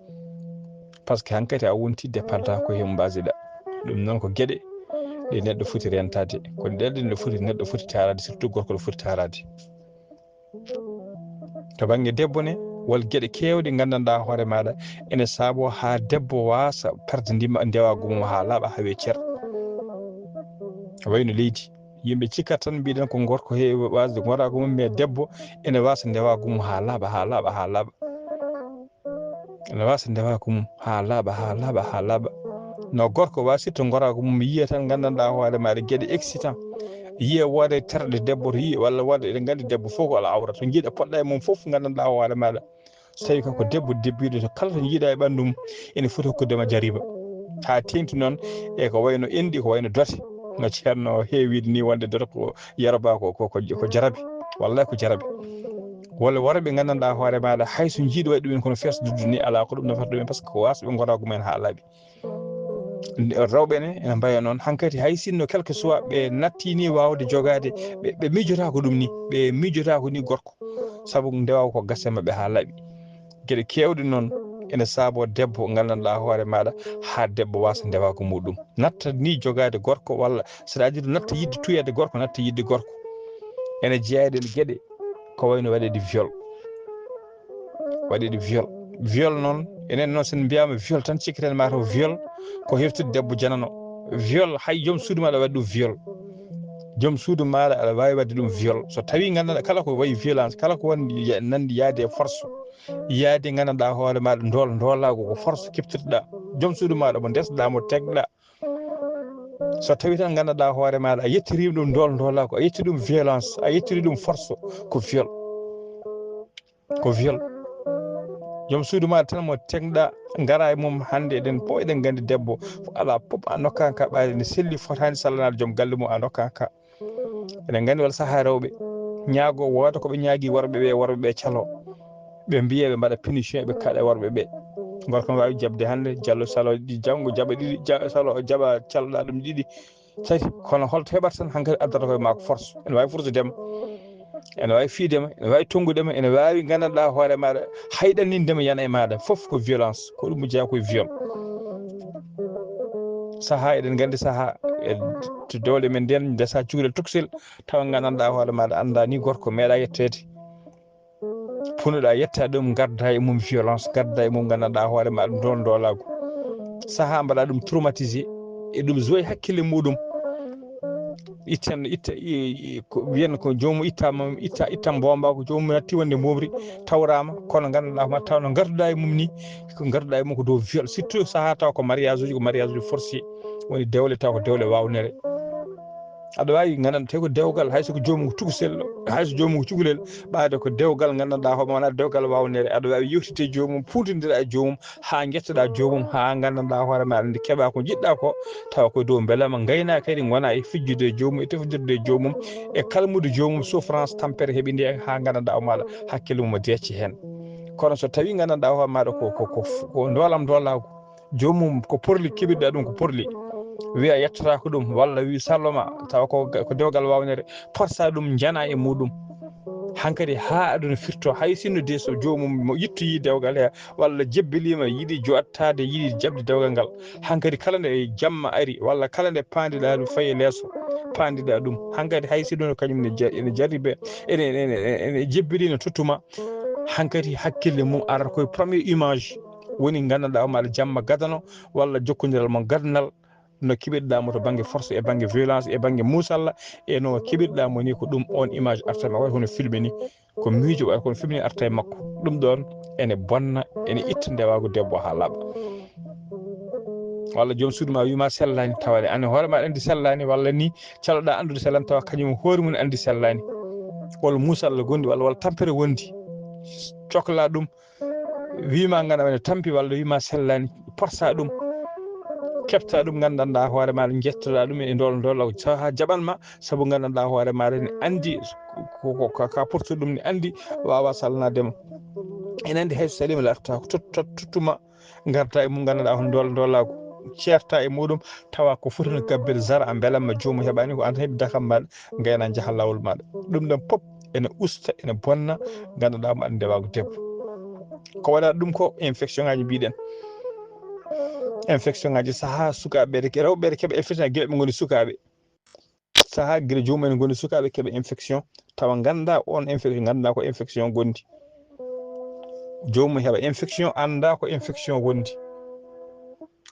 Parce que hankadi a wonti dépendant ko heen mbasiɗa. Ɗum noon ko geɗe ɗe neɗɗo foti rentaade. Ko ɗe neɗɗo foti, neɗɗo foti taaraade, surtout gorko no foti taaraade. To bannge debbo ne, won geɗe keewɗe nganndanɗaa hoore maaɗa ene saaboo haa debbo waasa perde ndima, ndewaagu mum haa laaɓa, haa wee cer. Wayno leydi. Yimɓe cikkat tan mbiɗen ko gorko heewi waasde ngoraagu mum, mais debbo ene waasa ndewaagu mum haa laaɓa, haa laaɓa, haa laaɓa. Ene waasa ndewaagu mum haa laaɓa, haa laaɓa, haa laaɓa. No gorko waasirta ngoraagu mum, yiya tan nganndanɗaa hoore maaɗa geɗe excitant. Yiya wooda e terɗe debbo to yiya, walla wooda eɗen nganndi debbo fof ko alaa awra. To njiiɗa poɗɗa e mum fof nganndanɗaa hoore maaɗa. So tawii kanko debbo debbiiɗo to kala to njiiɗa e ɓanndu mum, ene foti hokkude ma jariba. Haa teeŋti noon e ko wayno enɗi, ko wayno dote. No ceerno heewiide ni wonde dote ko Yaroba ko, ko, ko, ko jarabi. Wallahi ko jarabi. Walla worɓe nganndanɗaa hoore maaɗa hay so njiiɗi waɗi ɗumen kono fees duddu ni alaa ko ɗum nafata ɗumen parce que ko waasɓe ngoraagu mumen haa laaɓi. Rewɓe ne ene mbaɗa noon hankadi, hay sinno quelque soit ɓe natti ni waawde jogaade, ɓe ɓe miijotaako ɗum ni, ɓe miijotaako ni gorko, sabu ndewa ko gasa e maɓɓe haa laaɓi. Geɗe keewɗe noon ene saaboo debbo nganndanɗaa hoore maaɗa, haa debbo waasa ndewa ko muɗum, natta ni jogaade gorko, walla c'est à dire natta yiɗde tuyeede gorko, natta yiɗde gorko. Ene jeyaa e ɗeen geɗe ko wayno waɗeede viol. Waɗeede viol. Viol noon, enen noon, so en mbiyaama viol tan, cikketen mataw viol ko heftude debbo janano. Viol, hay joom suudu maaɗa waɗi ɗum viol. Joom suudu maaɗa aɗa waawi waɗde ɗum viol. So tawii nganndanɗaa kala ko wayi violence, kala ko wonde ya-, nanndi yaade e force, yaade nganndanɗaa hoore maaɗa ndool-, ndoolaagu ko force keftirɗaa. Joom suudu maaɗa mo ndesɗaa, mo tegɗaa. So tawii tan nganndanɗaa hoore maaɗa a yettirii ɗum ndool-ndoolaagu, a yettii ɗum violence, a yettirii ɗum force, ko viol. Ko viol. Joom suudu maaɗa tan mo tegɗaa, ngara e mum hannde, eɗen fof eɗen nganndi debbo, alaa fof a nokkaaka ɓaade ne selli fotaani sallanaade joom galle mum, a nokkaaka. Eɗen nganndi walla sahaa rewɓe ñaagoo, wooda ko ɓe ñaagii worɓe ɓe, worɓe ɓe caloo. Ɓe mbiya ɓe mbaɗa punition, ɓe kaɗa worɓe ɓe. Gorko ne waawi jaɓde hannde, jallo saloo ɗi, janngo jaɓa ɗiɗi, ja-, saloo o jaɓa, caloɗaa ɗum ɗiɗi, tati. Kono holto heɓata tan hankadi addata koye maako force? Ene waawi force dema, ene waawi fiidema, ene waawi tonngude ma, ene waawi nganndanɗaa hoore maaɗa, hayɗaninde ma, yana e maaɗa. Fof ko violence, ko ɗum jeyaa koye viol. Sahaa, eɗen nganndi sahaa, e to dowle men nden, ndesa cukalel tokosel, tawa nganndanɗaa hoore maaɗa, anndaa ni gorko meeɗaa yetteede. Punoɗaa yettaa ɗum, ngaddaa e mum violence, ngaddaa e mum nganndanɗaa hoore maaɗa ndool-ndoolaagu. Sahaa mbaɗaa ɗum traumatisé, e ɗum joyi hakkille muɗum. Itten, itta, i-, i-, ko wiyen ko joomum ittaama, itta, itta mboomba, ko joomum natti wonde mboomri, tawraama, kono nganndanɗaa ma taw no ngarduɗaa e mum ni, ko ngarduɗaa e mum ko dow viol, surtout sahaa taw ko mariage uji, ko mariage uji forcé, woni dewle taw ko dewle waawnere. Aɗa waawi nganndanɗaa tawi ko dewgal, hay so ko joomum ko tukusello, hay so joomum ko cukalel, ɓaade ko dewgal nganndanɗaa hoore ma wonaa dewgal waawnere. Aɗa waawi yewtidde e joomum, puuntondira e joomum, haa njettoɗaa joomum, haa nganndanɗaa hoore ma aɗa anndi keɓaa ko njiɗɗaa ko, tawa ko dow mbelamma ngaynaaka kadi ngona e fijjude e joomum, e tefndirde e joomum, e kalmude joomum, souffrance, tampere heɓi nde, haa nganndanɗaa o maaɗa hakkille mum o deecci heen. Kono so tawii nganndanɗaa hoore maaɗa ko, ko, ko, ko ndoolam ndoolaagu, joomum ko porli, keɓiɗaa ɗum ko porli, wiya yettotaako ɗum, walla wi salloma, tawa ko, ko dewgal waawnere, porsa ɗum, njana e muɗum. Hankadi haa aduna firto, hay sinno de so joomum mo yittoyi dewgal he, walla jebbiliima, yiɗi joɗtaade, yiɗi jaɓde dewgal ngal. Hankadi kala nde jamma ari, walla kala nde paandiɗaa ɗum fayi e leeso, paandiɗaa ɗum. Hankadi hay si ɗum kañum ne ja-, ene jarribe, ene, ene, ene, ene jebbili, ne tottuma. Hankadi hakkille mum arata koye premier image, woni nganndanɗaa o maaɗa jamma gadano, walla jokkondiral mon gadanal, no keɓirɗaa mo to bannge force, e bannge violence, e bannge muusalla, e no keɓirɗaa mo ni, ko ɗum on image arta ma, waɗa hono filme ni, ko miijo waɗa kono filme ni arta e makko. Ɗum ɗoon ene bonna, ene itta ndewaagu debbo haa laaɓa. Walla joom suudu ma wiima sellaani, tawa ene hoore ma anndi sellaani, walla ni caloɗaa anndude sellaani, tawa kañum hoore mum anndi sellaani. Walla muusalla gonɗi, walla, walla tampere wondi, cokla ɗum, wiima ngana ene tampi, walla wiima sellaani, porsa ɗum, keɓta ɗum, nganndanɗaa hoore ma, njettoɗaa ɗum e ndool, ndool, sahaa jaɓan ma, sabu nganndanɗaa hoore ma ne anndi ko, ko, ko, ka portu ɗum, ne anndi waawa salnade ma. Ene anndi hay so saliima larta ko tot-, tot-, tottuma, ngarta e mum, nganndanɗaa hono ndool-, ndoolaagu, ceerta e muɗum, tawa ko foti no gabbel zara, a mbelamma joomum heɓaani ko, an heɓi dakam maɗa, ngayna njaha laawol maɗa. Ɗum ɗon pop ene usta, ene bonna, nganndanɗaa maɗa ndewaagu debbo. Ko waɗata ɗum ko infection ngaji mbiɗen. Infection ngaji sahaa sukaaɓe ɓe, rewɓe ɓe keɓa infection gila ɓe ngoni sukaaɓe. Sahaa gila joomum en ngoni sukaaɓe keɓa infection, tawa ngannda on infection, ngannda ko infection gondi. Joomum heɓa infection, annda ko infection wondi.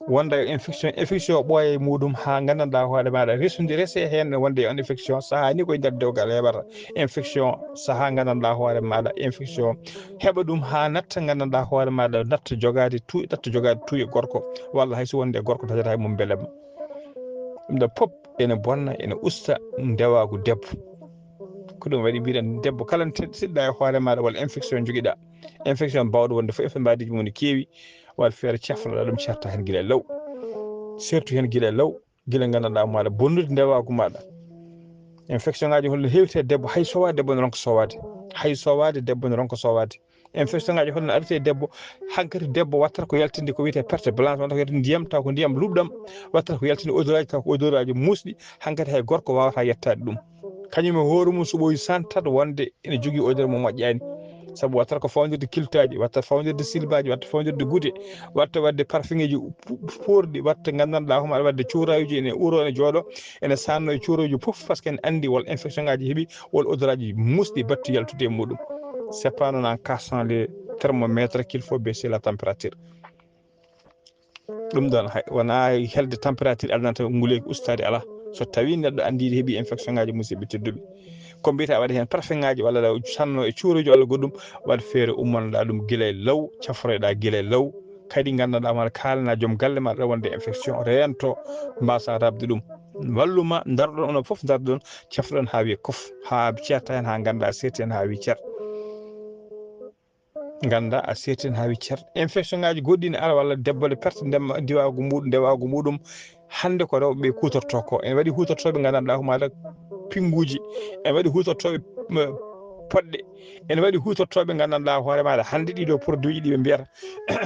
Wonda e infection, infection ɓooya e muɗum haa nganndanɗaa hoore maɗa, resude, rese heen wonde e on infection, sahaa ni koye nder dewgal heɓata infection, sahaa nganndanɗaa hoore maɗa infection heɓa ɗum haa natta nganndanɗaa hoore maɗa, natta jogaade tu-, natta jogaade tuuyo gorko, walla hay so wonde gorko dajata e mum belemma. Ɗum ɗo pop ene bonna, ene usta ndewaagu debbo. Ko ɗum waɗi mbiɗen debbo kala ne te-, siɗɗa e hoore maɗa walla infection jogiɗa, infection bawɗo wonde fof, infection mbaadiji mum ne keewi, waɗ feere cafroɗa ɗum, certa heen gila e law. Surtout heen gila e law, gila nganndanɗaa maɗa bonnude ndewaagu maɗa. Infection ngaji holno hewti e debbo, hay sowa debbo ne ronka sowaade. Hay sowaade debbo ne ronka sowaade. Infection ngaji holno arete e debbo? Hankadi debbo wattata ko yaltinde ko wiyetee perte blanche, wonta ko yaltinde ndiyam, taw ko ndiyam luɓɗam, wattata ko yaltinde odoraaji, taw ko odoraaji muusɗi, hankadi hay gorko waawata yettaade ɗum. Kañum e hoore mum so ɓooyi santat wonde ene jogii odeur mo moƴƴaani. Sabu wattata ko fawndirde kiltaaji, watta fawndirde silbaaji, watta fawndirde gude, watta waɗde parfum eji pu-, poorɗi, watta nganndanɗaa homo aɗa waɗde cuurayuji ene uro ene jooɗo, ene sanno e cuurayuji fof, parce que en anndi wol infection ngaji heɓi, wol odoraaji muusɗi battu yaltude e muɗum. C'est pas non en cassant les thermomètres qu'il faut baisser la température. Ɗum ɗon hay wona helde température adanata nguleyki ustaade, alaa. So tawi neɗɗo anndi heɓi infection ngaji, musidɓe tedduɓe, ko mbiyata waɗa heen parfum ngaji walla ɗa sanno e cuurujo walla goɗɗum, waɗ feere ummonoɗa ɗum gila e law, cafroyɗa gila e law. Kadi nganndanɗaa hoore maɗa kaalana joom galle maɗa wonde infection reento, mbasa rabde ɗum. Walluma ndaroɗon onon fof, ndaroɗon, cafroɗon haa wiya kof, haa ceerta heen, haa ngannda seerti heen haa wi cer. Ngannda a seerti heen haa wi cer. Infection ngaji goɗɗi ne ara walla debbo ne perte ndema, diwaagu muɗum, ndewaagu muɗum. Hannde ko rewɓe ɓe kuutorto ko. Ene waɗi huutortooɓe nganndanɗaa ko maɗa pinnguuji. Ene waɗi huutortooɓe, m-, poɗɗe. Ene waɗi huutortooɓe nganndanɗaa hoore maɗa hannde ɗiɗo produit ji ɗi ɓe mbiyata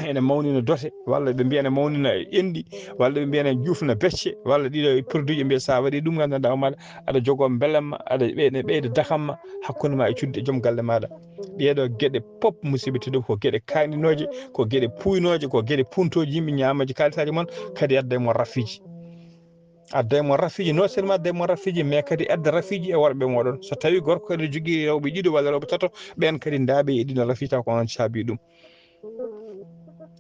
ene mawnina dote, walla ɓe mbiya ene mawnina enɗi, walla ɓe mbiya ene juufna becce, walla ɗiɗo produit ji mbiya sa waɗi ɗum nganndanɗaa hoore maɗa aɗa jogoo mbelamma, aɗa ɓeyda, ɓeyda dakamma hakkunde ma e cudde joom galle maɗa. Ɗeeɗo geɗe pop, musidɓe tedduɓe, ko geɗe kaanɗinooje, ko geɗe puuynooje, ko geɗe puuntooje yimɓe ñaamooje kaalisaaji mon, kadi adda e mon rafiiji. Adda e mon rafiiji, non seulement adda e mon rafiiji, mais kadi adda rafiiji e worɓe moɗon. So tawi gorko kadi jogii rewɓe ɗiɗo walla rewɓe tato, ɓeen kadi ndaaɓe e ɗiɗo rafiiji taw ko onon caabi ɗum.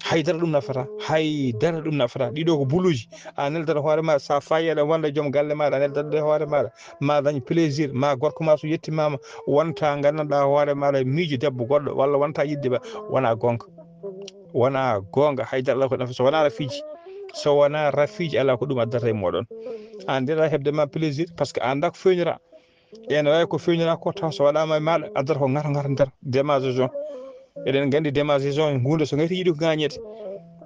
Haydara ɗum nafata, haydara ɗum nafata. Ɗiɗo ko buluuji. A neldat hoore ma, sa fayi aɗa wonda joom galle maɗa, a neldat hoore maɗa, ma dañ plaisir, ma gorko ma so yettimama, wonta nganndanɗaa hoore maɗa miijo debbo goɗɗo, walla wonta yiɗde ba, wona goonga. Wona goonga, haydara alaa ko nafata, so wona rafiiji. So wona rafiiji, alaa ko ɗum addata e moɗon. An ndeɗa heɓde ma plaisir, parce que a anndaa ko feeñora. Ene waawi ko feeñora ko taw so waɗaama e maɗa, addata ko ŋato ŋato nder démangeaison. Eɗen nganndi démangeaison, huunde so ŋayti yiɗi ko ŋaañeede.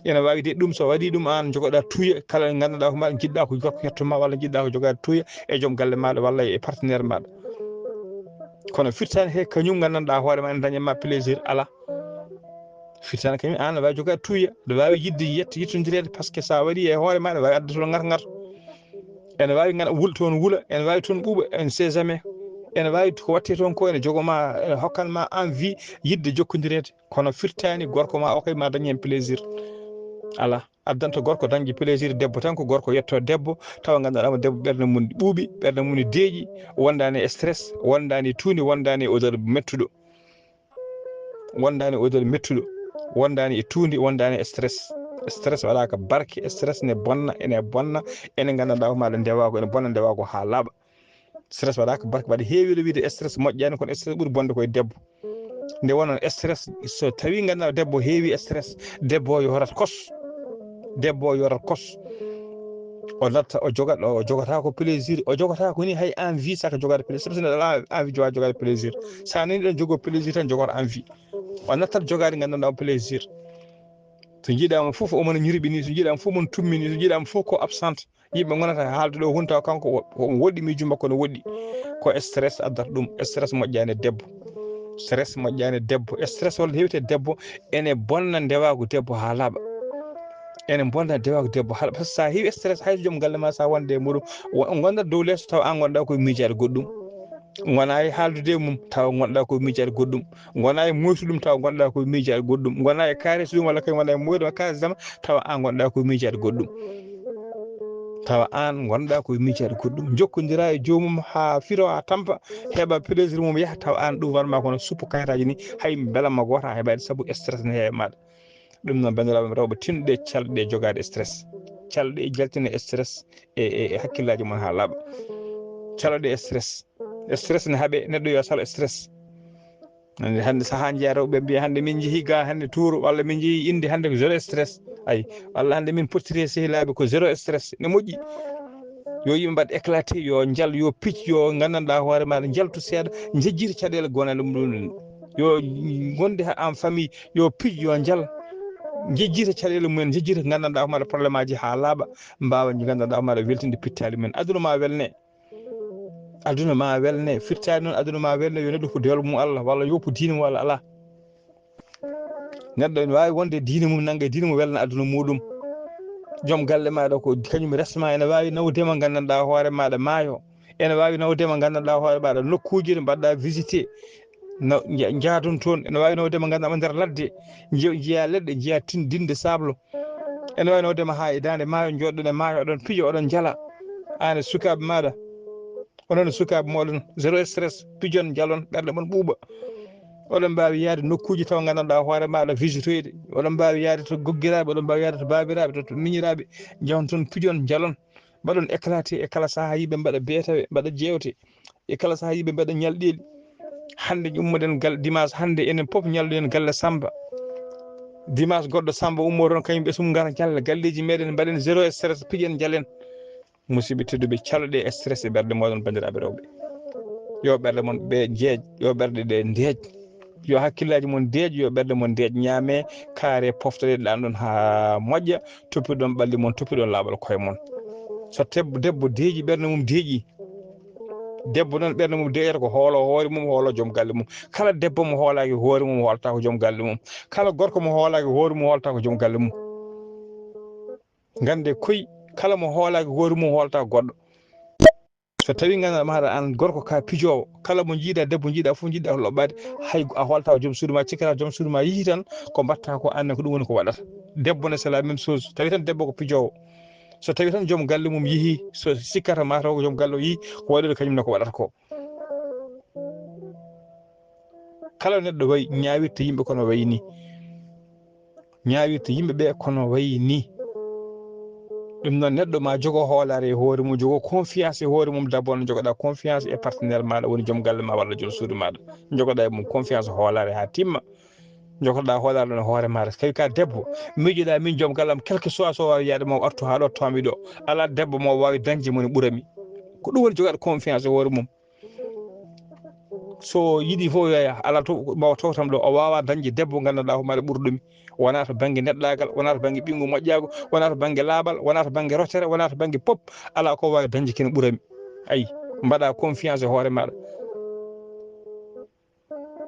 Ene waawi de ɗum, so waɗi ɗum, aan jogoɗa tuuya, kala nganndanɗaa ko maɗa, njiɗɗa ko gorko yetto ma, walla njiɗɗa ko jogaade tuuya e joom galle maɗa, walla e partenaire maɗa. Kono firtaani he kañum nganndanɗaa hoore ma ene daña ma plaisir, alaa. Firtaani kañum aan aɗa waawi jogaade tuuya, aɗa waawi yiɗde yetto, yettondireede, parce que so a waɗi e hoore maɗa, aɗa waawi adde toon ŋato ŋato. Ene waawi ngana wul-, toon wula, ene waawi toon ɓuuɓa, on ne sait jamais. Ene waawi ko waɗte toon ko ene jogo ma, ene hokkan ma envie yiɗde jokkondireede. Kono firtaani gorko ma o kay ma dañ heen plaisir. Alaa. Addanta gorko dañde plaisir debbo tan ko gorko yetto debbo, tawa nganndanɗaa mo debbo ɓernde mum ɓuuɓi, ɓernde mum deeƴi, wondaani e stress, wondaani e tuundi, wondaani e odeur mettuɗo. Wondaani e odeur mettuɗo, wondaani e tuundi, wondaani e stress. Stress waɗaaka barke, stress ne bonna, ene bonna, ene nganndanɗaa ko maɗa ndewaago, ene bonna ndewaago haa laaɓa. Stress waɗaaka barke, waɗa heewii wiide stress moƴƴaani, kono stress ɓuri bonde ko e debbo. Nde wonno stress, so tawi nganndanɗaa debbo heewi stress, debbo o yorat kos. Debbo o yorat kos. O natta, o jogat, o jogata ko plaisir, o jogata ko ni hay envie saka jogaade plaisir. Sabu so neɗɗo alaa envie jowa jogaade plaisir. Sa nani ɗon jogo plaisir tan jogor envie. O nattat jogaade nganndanɗaa o plaisir. So njiɗaama fof omo ñirɓini, so njiɗaama fof mon tummini, so njiɗaama fof ko absente. Yimɓe ngonata haalde ɗo hunta kanko wo-, ko woɗɗi miijo makko no woɗɗi. Ko stress addata ɗum, stress moƴƴaani e debbo. Stress moƴƴaani e debbo. Stress walla hewte debbo ene bonna ndewaagu debbo haa laaɓa. Ene bonna ndewaagu debbo haa laaɓa. Par ce que so a heewi stress hay so joom galle ma so a wonde e muɗum, wo-, ngondat dow leeso tawa aan ngonɗaa koye miijaade goɗɗum. Ngonaa e haaldude e mum tawa ngonɗaa koye miijaade goɗɗum. Ngonaa e moytu ɗum tawa ngonɗaa koye miijaade goɗɗum. Ngonaa e kaalis ɗum walla kay ngonaa e moytu ɗum kaalis dama tawa aan ngonɗaa koye miijaade goɗɗum. Tawa aan ngonɗaa koye miijaade goɗɗum. Njokkondiraa e joomum haa firo haa tampa, heɓa plaisir mum yaha, tawa aan ɗum warma kono suppu kayitaaji ni, hay mbelamma gooto a heɓaani sabu stress ne heewi e maaɗa. Ɗum noon, banndiraaɓe am rewɓe, tinɗe calɗe jogaade stress. Calɗe jaltina stress e, e, e hakkillaaji mon haa laaɓa. Calɗe stress. Stress ne haɓe neɗɗo yo sal stress. Hannde, hannde sahaa njiyaa rewɓe mbiya, hannde min njehii ga hannde tour, walla min njehii Inde hannde ko zéro stress. Ay, walla hannde min pottiri e sehilaaɓe ko zéro stress. Ne moƴƴi. Yo yimɓe mbaɗ éclaté, yo njal, yo pic, yo nganndanɗaa hoore maaɗa, njaltu seeɗa, njejjita caɗeele gonale mum ɗum. Yo ngonde ha en famille, yo pic, yo njal. Njejjita caɗeele mumen, njejjita nganndanɗaa hoore maaɗa problème aji haa laaɓa, mbaawa nganndanɗaa hoore maaɗa weltinde pittaali mumen. Aduna ma welne. Aduna ma welne, firtaani noon aduna ma welne, yo neɗɗo ko dewal mum Allah, walla yoppu diine mum Allah, alaa. Neɗɗo ene waawi wonde diine mum, nannga e diine mum, welna aduna muɗum. Joom galle maaɗa ko kañum resma, ene waawi nawde ma, nganndanɗaa hoore maaɗa maayo. Ene waawi nawde ma, nganndanɗaa hoore maaɗa nokkuuji ɗe mbaɗɗaa visité, no nja-, njaadon toon. Ene waawi nawde ma, nganndanɗaa nder ladde, njiya, njiya leɗɗe, njiya tin-, dinde sablo. Ene waawi nawde ma haa e daande maayo, njooɗon e maayo, oɗon pijo, oɗon njala. Aan e sukaaɓe maaɗa, onon e sukaaɓe mooɗon, zéro stress, pijon, njalon, ɓerɗe mon ɓuuɓa. Oɗon mbaawi yahde nokkuuji taw nganndanɗaa hoore maaɗa visitoyde. Oɗon mbaawi yahde to goggiraaɓe, oɗon mbaawi yahde to baabiraaɓe, to, to miñiraaɓe, njahon toon, pijon, njalon. Mbaɗon éclaté e kala sahaa, yimɓe mbaɗa beetawe, mbaɗa jeewte. E kala sahaa, yimɓe mbaɗa ñalɗeeli. Hannde ummoɗen gal-, dimanche hannde, enen fof ñalloɗen galle Samba. Dimanche goɗɗo Samba ummo toon, kañum ɓesum ngara ñalla galleeji meɗen, mbaɗen zéro stress, pijen, njalen. Musidɓe tedduɓe, caloɗe stress e ɓerɗe mooɗon, banndiraaɓe rewɓe. Yo ɓerɗe mon ɓe njeeƴ, yo ɓerɗe ɗe ndeeƴ. Yo hakkillaaji mon ndeeƴ, yo ɓerɗe mon ndeeƴ. Ñaame, kaare, poftoɗe ɗan ɗon haa moƴƴa, toppiɗon ɓalli mon, toppiɗon laaɓal koye mon. So teb-, debbo deeƴi, ɓernde mum deeƴi. Debbo noon, ɓernde mum deeƴata ko hoolo hoore mum, hoolo joom galle mum. Kala debbo mo hoolaaki hoore mum, hoolata ko joom galle mum. Kala gorko mo hoolaaki hoore mum, hoolata ko joom galle mum. Ngannde koy, kala mo hoolaaki hoore mum, hoolata goɗɗo. So tawii nganndanɗaa maaɗa aan gorko ka pijoowo, kala mo njiiɗa, debbo njiiɗa fof, njiiɗa ko loɓɓaade, hay a hoolata ko joom suudu ma, cikkata joom suudu ma yii tan ko mbaɗta ko, aan ne ko ɗum woni ko waɗata. Debbo ne, c'est la même chose. So tawii tan debbo ko pijoowo, so tawii tan joom galle mum yii, so sikkata mataw ko joom galle o yii ko waɗude, kañum ne ko waɗata ko. Kala neɗɗo wayi, ñaawirta yimɓe kono wayi ni. Ñaawirta yimɓe ɓe kono wayi ni. Ɗum noon, neɗɗo ma jogo hoolaare e hoore mum, jogo confiance e hoore mum. D'abord, jogoɗa confiance e partenaire maaɗa, woni joom galle ma walla joom suudu maaɗa. Jogoɗa e mum confiance, hoolaare haa timma. Jogoɗa hoolaare ɗon e hoore maaɗa. So tawi ka debbo, miijoɗa min joom galle am, quel que soit so waawi yaade mo artu haa ɗo tawmi ɗo. Alaa debbo mo waawi dañde mo ne ɓurami. Ko ɗum woni jogaɗo confiance e hoore mum. So yiɗi fof yo yah, alaa to mbawa tawtam ɗo. O waawa dañde debbo nganndanɗaa hoore maaɗa ɓurɗo mi. Wonaa to bannge neɗɗaagal, wonaa to bannge ɓinngu moƴƴaagu, wonaa to bannge laaɓal, wonaa to bannge rotere, wonaa to bannge pop. Alaa ko waawi dañde kene ɓurami. Ayi, mbaɗa confiance e hoore maaɗa.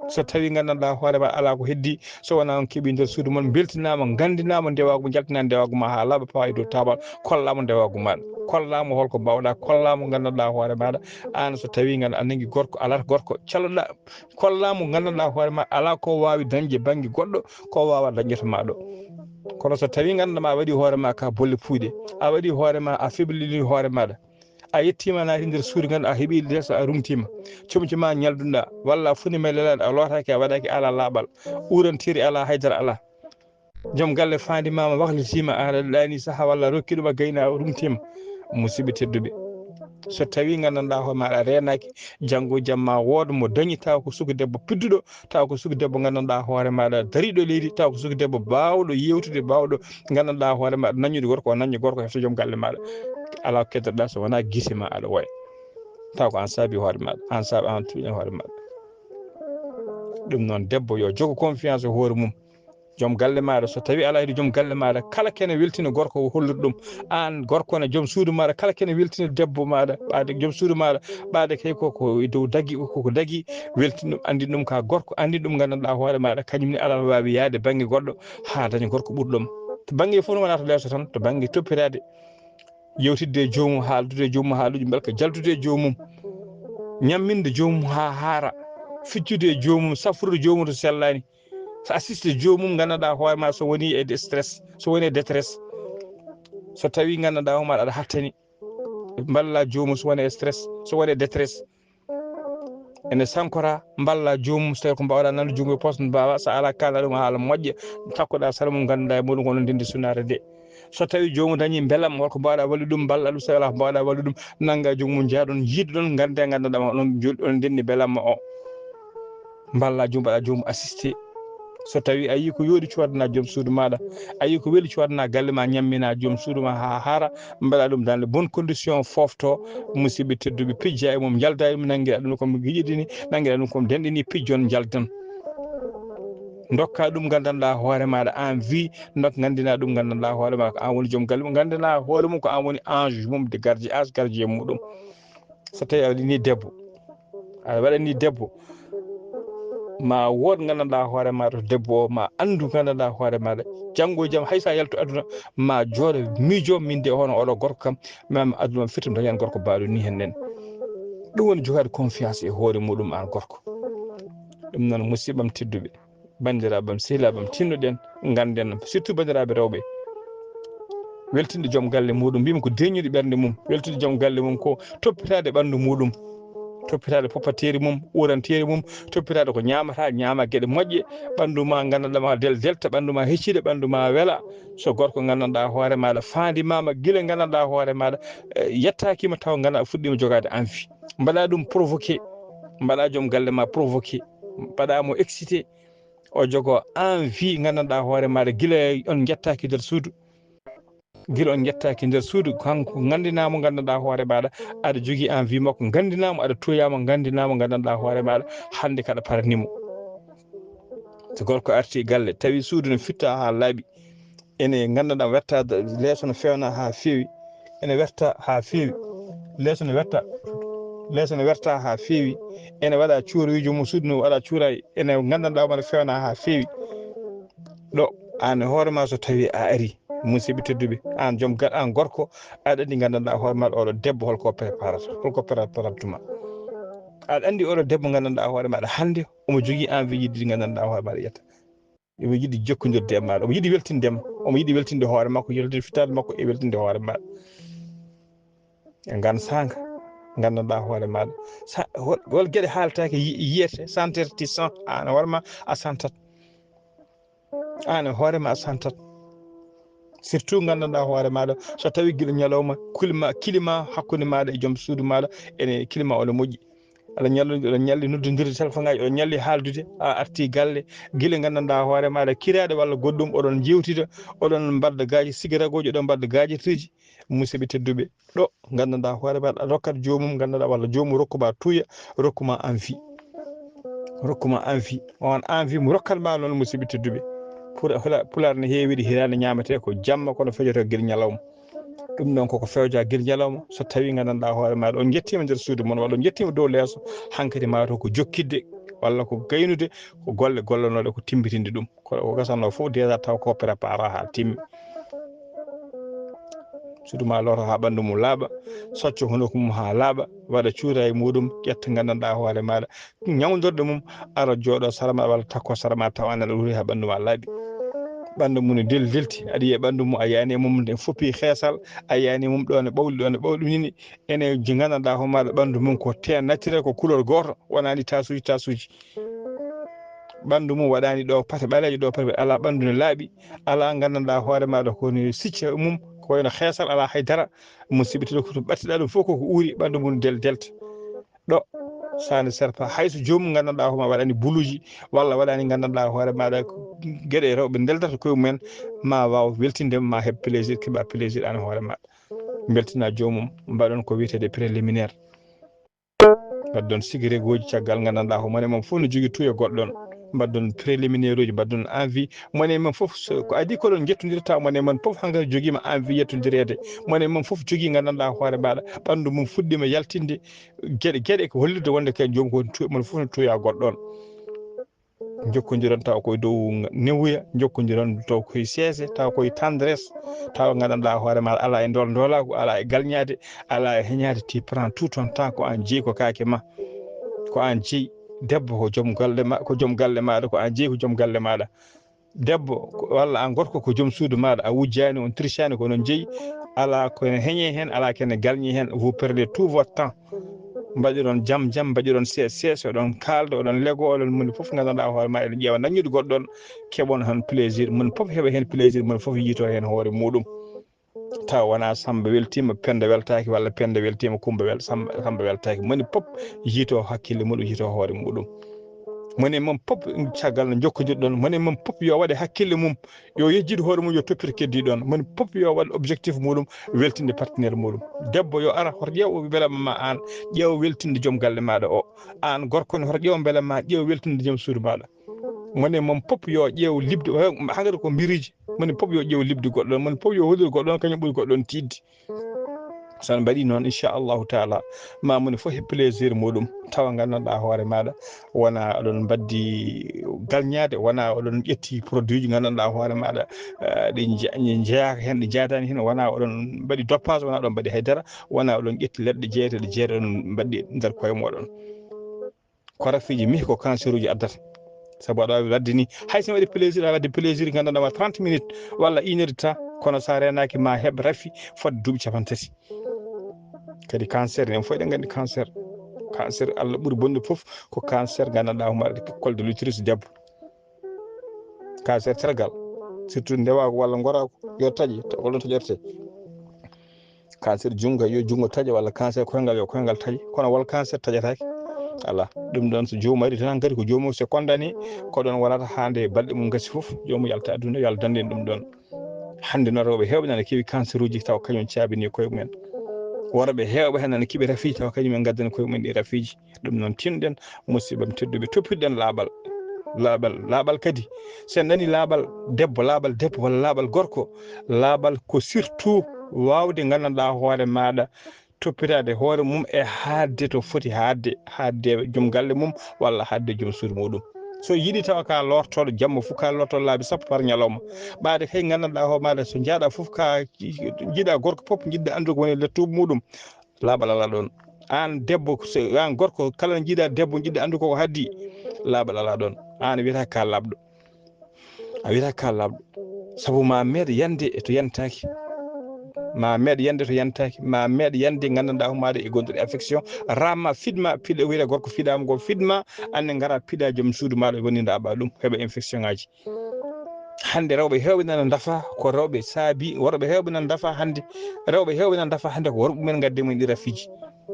So tawii nganndanɗaa hoore ma alaa ko heddii, so wonaa on keɓii nder suudu mon, mbeltinaama, nganndinaama ndewaagu, njaltinaa ndewaagu ma haa laaɓa, pawa e dow taabal, kollaama ndewaagu maaɗa. Kollaama holko mbaawɗaa, kollaama nganndanɗaa hoore maaɗa. Aan so tawii nganndanɗaa a nangi gorko, alaa gorko caloɗaa, kollaama nganndanɗaa hoore ma alaa ko waawi dañde bannge goɗɗo, ko waawa dañde to ma ɗo. Kono so tawii nganndanɗaa ma a waɗii hoore ma ka bolle puuyɗe, a waɗii hoore ma, a feblini hoore maaɗa, a yettiima, a naati nder suudu, nganndu a heɓi leeso, a rumtiima, comci ma ñalduɗa, walla a funi ma lelaade, a lootaaki, a waɗaaki, alaa laaɓal, uurantiri alaa, haydara alaa. Joom galle faandimaama, waklitiima, a ɗaani saha, walla rokki ɗum, a gayna, a rumtiima. Musidɓe tedduɓe, so tawii nganndanɗaa hoore maaɗa a reenaaki, janngo e jam ma wood mo dañi, taw ko suka debbo pidduɗo, taw ko suka debbo nganndanɗaa hoore maaɗa dariiɗo leydi, taw ko suka debbo baawɗo yeewtude, baawɗo nganndanɗaa hoore maaɗa naññude gorko, o nañña gorko, hefta joom galle maaɗa. Alaa ko keddotoɗaa so wonaa gite ma aɗa woya. Taw ko aan saabi hoore maaɗa, aan saabi, aan tuuñi hoore maaɗa. Ɗum noon, debbo yo jogo confiance e hoore mum. Joom galle maaɗa, so tawii alaa hiɗo joom galle maaɗa, kala kene weltina gorko, o hollira ɗum. Aan gorko ne, joom suudu maaɗa, kala kene weltina debbo maaɗa, ɓaade joom suudu maaɗa, ɓaade kay ko, ko e dow dagi, ko, ko dagi, weltin ɗum, anndin ɗum ka gorko, anndin ɗum nganndanɗaa hoore maaɗa, kañum ne alaa waawi yaade bannge goɗɗo haa daña gorko ɓurɗo mo. To bannge fof wonaa to leeso tan, to bannge toppitaade, yewtidde e joomum, haaldude e joomum haaluuji mbelka, jaltude e joomum, ñamminde joomum haa haara, fijjude e joomum, safrude joomum to sellaani. So assiste joomum, nganndanɗaa hoore ma so woni e stress, so woni e détresse, so tawii nganndanɗaa hoore ma aɗa hattani, mballa joomum so woni e stress, so woni e détresse, ene sankora, mballa joomum so tawii ko mbaawɗaa, nandu junngo e poos, mbaawa, so alaa, kaala ɗum haala moƴƴa, takkoɗaa sara mum, nganndanɗaa e muɗum ko onon ndenndi sunnaare nde. So tawii joomum dañii mbelamma, holko mbaawɗaa wallude ɗum, mballa ɗum, so alaa ko mbaawɗaa wallude ɗum, nannga junngo mum, njahɗon, njiiduɗon, nganndee, nganndanɗaa ma onon nju-, onon ndenndi mbelamma o. Mballa joomum, mbaɗa joomum assisté. So tawii a yii ko yooɗi, coodana joom suudu maaɗa, a yii ko weli, coodana galle ma, ñammina joom suudu ma haa haara, mbaɗa ɗum dans les bonnes conditions, foofto, musidɓe tedduɓe, pijja e mum, njalda e mum, nanngira ɗum ko mo giƴiɗini, nanngira ɗum ko mo denɗini, pijjon, njaldan. Ndokka ɗum nganndanɗaa hoore maaɗa, aan vie, ndok nganndina ɗum nganndanɗaa hoore ma ko aan woni joom galle mum, nganndina hoore mum ko aan woni ange mum de gardien, ange gardien muɗum. So tawii a waɗi ni debbo, a waɗani debbo, Ma wood nganndanɗaa hoore maaɗa to debbo o, ma anndu nganndanɗaa hoore maaɗa. Janngo e jam, hay so a yaltu aduna, ma jooɗo miijo, min de hono oɗo gorko kam, ma mi aduna am firti mi dañan gorko baaɗo ni hen nen. Ɗum woni jogaade confiance e hoore muɗum aan gorko. Ɗum noon, musiɓɓam tedduɓe, banndiraaɓam, sehilaaɓam, tinnoɗen, ngannden, surtout banndiraaɓe rewɓe, weltinde joom galle muɗum, mbimi ko deñuɗo ɓernde mum, weltinde joom galle mum ko toppitaade ɓanndu muɗum, toppitaade popateeri mum, uranteeri mum, toppitaade ko ñaamata, ñaama geɗe moƴƴe, ɓanndu ma nganndanɗaa ma del delta, ɓanndu ma hecciɗa, ɓanndu ma wela. So gorko nganndanɗaa hoore maaɗa faandimaama, gila nganndanɗaa hoore maaɗa, eh, yettaaki ma taw nganndanɗaa fuɗɗiima jogaade envie. Mbaɗa ɗum provoqué, mbaɗa joom galle ma provoqué, mbaɗa mo excité, o jogo envie nganndanɗaa hoore maaɗa gila on njettaaki nder suudu. Gila on njettaaki nder suudu, kanko nganndinaa mo nganndanɗaa hoore maaɗa, aɗa jogii envie makko, nganndinaa mo, aɗa tooyaa mo, nganndinaa mo nganndanɗaa hoore maaɗa, hannde kaɗa parani mo. So gorko artii galle, tawi suudu no fitta haa laaɓi, ene nganndanɗaa wetta, leeso no feewna haa feewi, ene wetta haa feewi, leeso no wetta, leeso no werta haa feewi, ene waɗa cuuruuji mum, suudu no waɗa cuuraay, ene nganndanɗaa omo feewna haa feewi. Ɗo, aan e hoore ma, so tawi a ari, musiɓɓe tedduɓe, aan joom gal, aan gorko, aɗa anndi nganndanɗaa hoore ma, oɗo debbo holko préparata, holko préparata tuma. Aɗa anndi oɗo debbo nganndanɗaa hoore maɗa hannde, omo jogii envie yiɗde nganndanɗaa hoore maɗa yetta. Omo yiɗi jokkondirde e maɗa, omo yiɗi weltinde ma, omo yiɗi weltinde hoore makko, weltinde fitaade makko e weltinde hoore maɗa. E ngan saanga, nganndanɗaa hoore maɗa. Sa-, hol, hol geɗe haaltaake yi-, yiyete, sentir ti sens, aan hoore ma a santat. Aan e hoore ma a santat. Surtout nganndanɗaa hoore maɗa, so tawi gila ñalawma, climat, climat hakkunde maɗa e joom suudu maɗa, ene climat o no moƴƴi. Aɗa ñalli, aɗa ñalli noddondirde téléphone ngaji, aɗa ñalli haaldude, a arti galle, gila nganndanɗaa hoore maɗa, kiraaɗe walla goɗɗum, oɗon jewtida, oɗon mbadda gaaji sigaragoji, oɗon mbadda gaajirteeji, musiɓɓe tedduɓe. Ɗo nganndanɗaa hoore maɗa, a rokkat joomum, nganndanɗaa walla joomum rokku ma tuuya, rokku ma envie. Rokku ma envie. On envie mo rokkat ma noon, musiɓɓe tedduɓe. Pula-, Pulaar ne heewi ɗi hiraande ñaametee ko jamma, kono fejoto gila ñalawma. Ɗum ɗon koko fewja gila ñalawma. So tawi nganndanɗaa hoore maɗa, on njettiima nder suudu mon, walla on njettiima dow leeso, hankadi ma to ko jokkidde, walla ko gaynude, ko golle gollanooɗe, ko timmbitinde ɗum. Ko, ko gasanoo fof déjà taw ko préparé haa timmi. Suudu ma looto haa ɓanndu mum laaɓa, socco hunuko mum haa laaɓa, waɗa cuuraay muɗum, ƴetta nganndanɗaa hoore maɗa, ñawdorde mum, ara jooɗo sara ma walla takko sara ma taw aan aɗa wuuri haa ɓanndu ma laaɓi. Ɓanndu mum ne del-, delti, aɗa yiya ɓanndu mum, a yani e mum nde foppi xeesal, a yani e mum ɗo ne ɓawli, ɗo ne ɓawli nini, ene ji nganndanɗaa hoore maɗa ɓanndu mum ko teint naturel, ko couleur gooto, wonani tasuuji, tasuuji. Ɓanndu mum waɗani ɗo pate ɓaleejo, ɗo pate, alaa ɓanndu ne laaɓi, alaa nganndanɗaa hoore maɗa ko ne sicca mum, ko wayno xeesal, alaa hay dara. Musiɓɓe tedduɓe, ko to ɓattiɗaa ɗum fof koko uuri, ɓanndu mum del-, delta. Ɗo, sani serpa, hay so joomum nganndanɗaa hoore ma waɗani buluuji, walla waɗani nganndanɗaa hoore maɗa ko geɗe rewɓe ndeldata koye mumen, ma waaw weltinde, ma heɓ plaisir, keɓa plaisir aan hoore maɗa. Mbeltina joomum, mbaɗon ko wiyeteede préliminaire. Mbaɗɗon sigiregooji caggal, nganndanɗaa ko mone mum fof no jogii tuuya goɗɗon. Mbaɗɗon préliminaire uji, mbaɗɗon envie. Mone mum fof so, ko adii ko ɗon njettondirta, mone mum fof hankadi jogiima envie yettondireede. Mone mum fof jogii nganndanɗaa hoore maɗa, ɓanndu mum fuɗɗiima yaltinde geɗe, geɗe ko hollirde wonde kay joom ko tu-, mone fof no tuuya goɗɗon. Njokkondiron taw koye dow newuya, njokkondiron taw koye seese, taw koye tendresse, taw nganndanɗaa hoore maɗa alaa e ndol ndolaagu, alaa e galñaade, alaa e heñaade, tu prends tout ton temps, ko aan jeyi ko kaake ma, ko aan jeyi. Debbo ko joom galle ma, ko joom galle maɗa, ko aan jeyi ko joom galle maɗa. Debbo ko, walla aan gorko ko joom suudu maɗa, a wujjaani, on trichani, ko noon jeyi, alaa ko ne heñe heen, alaa ko ne galñi heen, vous perdez tout votre temps. Mbaɗiron jam jam, mbaɗiron sees sees, oɗon kaalda, oɗon lego, oɗon moni fof nganndanɗaa hoore ma eɗon ƴeewa daññude goɗɗo ɗon, keɓon heen plaisir, moni fof heɓa heen plaisir, moni fof yiito heen hoore muɗum. Tawa wonaa Sammba weltiima, Pennda weltaaki, walla Pennda weltiima, Kummba wel-, Sammba, Sammba weltaaki. Moni fof yiito hakkille muɗum, yiito hoore muɗum. Moni mum fof caggal no njokkondirɗon, moni mum fof yo waɗe hakkille mum, yo yejjit hoore mum, yo toppito keddiiɗo on. Moni fof yo waɗ objectif muɗum, weltinde partenaire muɗum. Debbo yo ara, hoto ƴeew mbela ma aan, ƴeew weltinde joom galle maɗa o. Aan gorko ne, hoto ƴeew mbela ma, ƴeew weltinde joom suudu maɗa. Moni mum fof yo ƴeew liɓde, hankadi ko mbiriji. Moni fof yo ƴeew liɓde goɗɗo on. Moni fof yo hollir goɗɗo on, kañum ɓuri goɗɗo on tiiɗde. So on mbaɗi noon, inchallahu taala, ma moni fof heɓ plaisir muɗum, tawa nganndanɗaa hoore maaɗa wona oɗon mbaddi galñaade, wona oɗon ƴetti produit ji nganndanɗaa hoore maaɗa, eh, ɗi nje- ɗi njeyaaka heen, ɗi njaadaani heen, wona oɗon mbaɗi doppage, wona oɗon mbaɗi haydara, wona oɗon ƴetti leɗɗe jeeteɗe jeeteɗe oɗon mbaɗi nder koye mooɗon. Ko rafiiji mih ko cancer uji addata. Sabu aɗa waawi waɗde ni, hay so mi waɗi plaisir, a waɗde plaisir nganndanɗaa ma trente minutes walla une heure de temps, kono so a reenaaki ma heɓ rafi fodde duuɓi capanɗe tati. Kadi cancer, enen fof eɗen nganndi cancer. Cancer Allah ɓuri bonde fof ko cancer nganndanɗaa hoore maaɗa, col de l'utérus debbo. Cancer tergal, surtout ndewaagu walla ngoraagu, yo taƴe, ta- holno taƴortee? Cancer junngo, yo junngo taƴe, walla cancer koyngal, yo koyngal taƴe. Kono wol cancer taƴataake? Alaa. Ɗum ɗoon so joomum ari tan hankadi ko joomum se condamné, ko ɗoon wonata haa nde balɗe mum ngasi fof, joomum yalta aduna, yo Allah dandu en ɗum ɗoon. Hannde noon rewɓe heewɓe nana keewi cancer uji tawa kañum caabini koye mumen. Worɓe heewɓe heen nana keewi rafiiji tawa kañum en ngaddani koye mumen ɗi rafiiji. Ɗum noon tinɗen, musiɓɓam tedduɓe, toppitoɗen laaɓal. Laaɓal, laaɓal kadi, so en nani laaɓal debbo, laaɓal debbo walla laaɓal gorko, laaɓal ko surtout waawde nganndanɗaa hoore maaɗa, toppitaade hoore mum e haadde to foti haadde, haadde joom galle mum walla haadde joom suudu muɗum. So yiɗi tawa ka lortooɗo jamma fof, ka lortooɗo laabi sappo par ñalawma. Ɓaade kay nganndanɗaa hoore maaɗa, so njaaɗa fof ka jiɗa gorko fof, jiɗɗa anndude ko woni lettuɓe muɗum. Laaɓal alaa ɗoon. Aan debbo, so aan gorko, kala njiɗa debbo, njiɗa anndu koko haddi, laaɓal alaa ɗoon. Aan wiyata ka laaɓɗo. A wiyata ka laaɓɗo. Sabu ma meeɗ yande e to yantaaki. Ma meeɗ yande to yantaaki. Ma meeɗ yande nganndanɗaa hoore maaɗa e gonduɗo affection. Ramma fiɗma, fiɗa wiyata gorko fiɗaama ko fiɗma, anne ngara piɗa joom suudu maaɗa woni ndaɓa ɗum, heɓa infection ŋaaji. Hannde rewɓe heewɓe nana ndafa ko rewɓe saabi, worɓe heewɓe nana ndafa hannde, rewɓe heewɓe nana ndafa hannde ko worɓe mumen ngadde mumen ɗi rafiiji.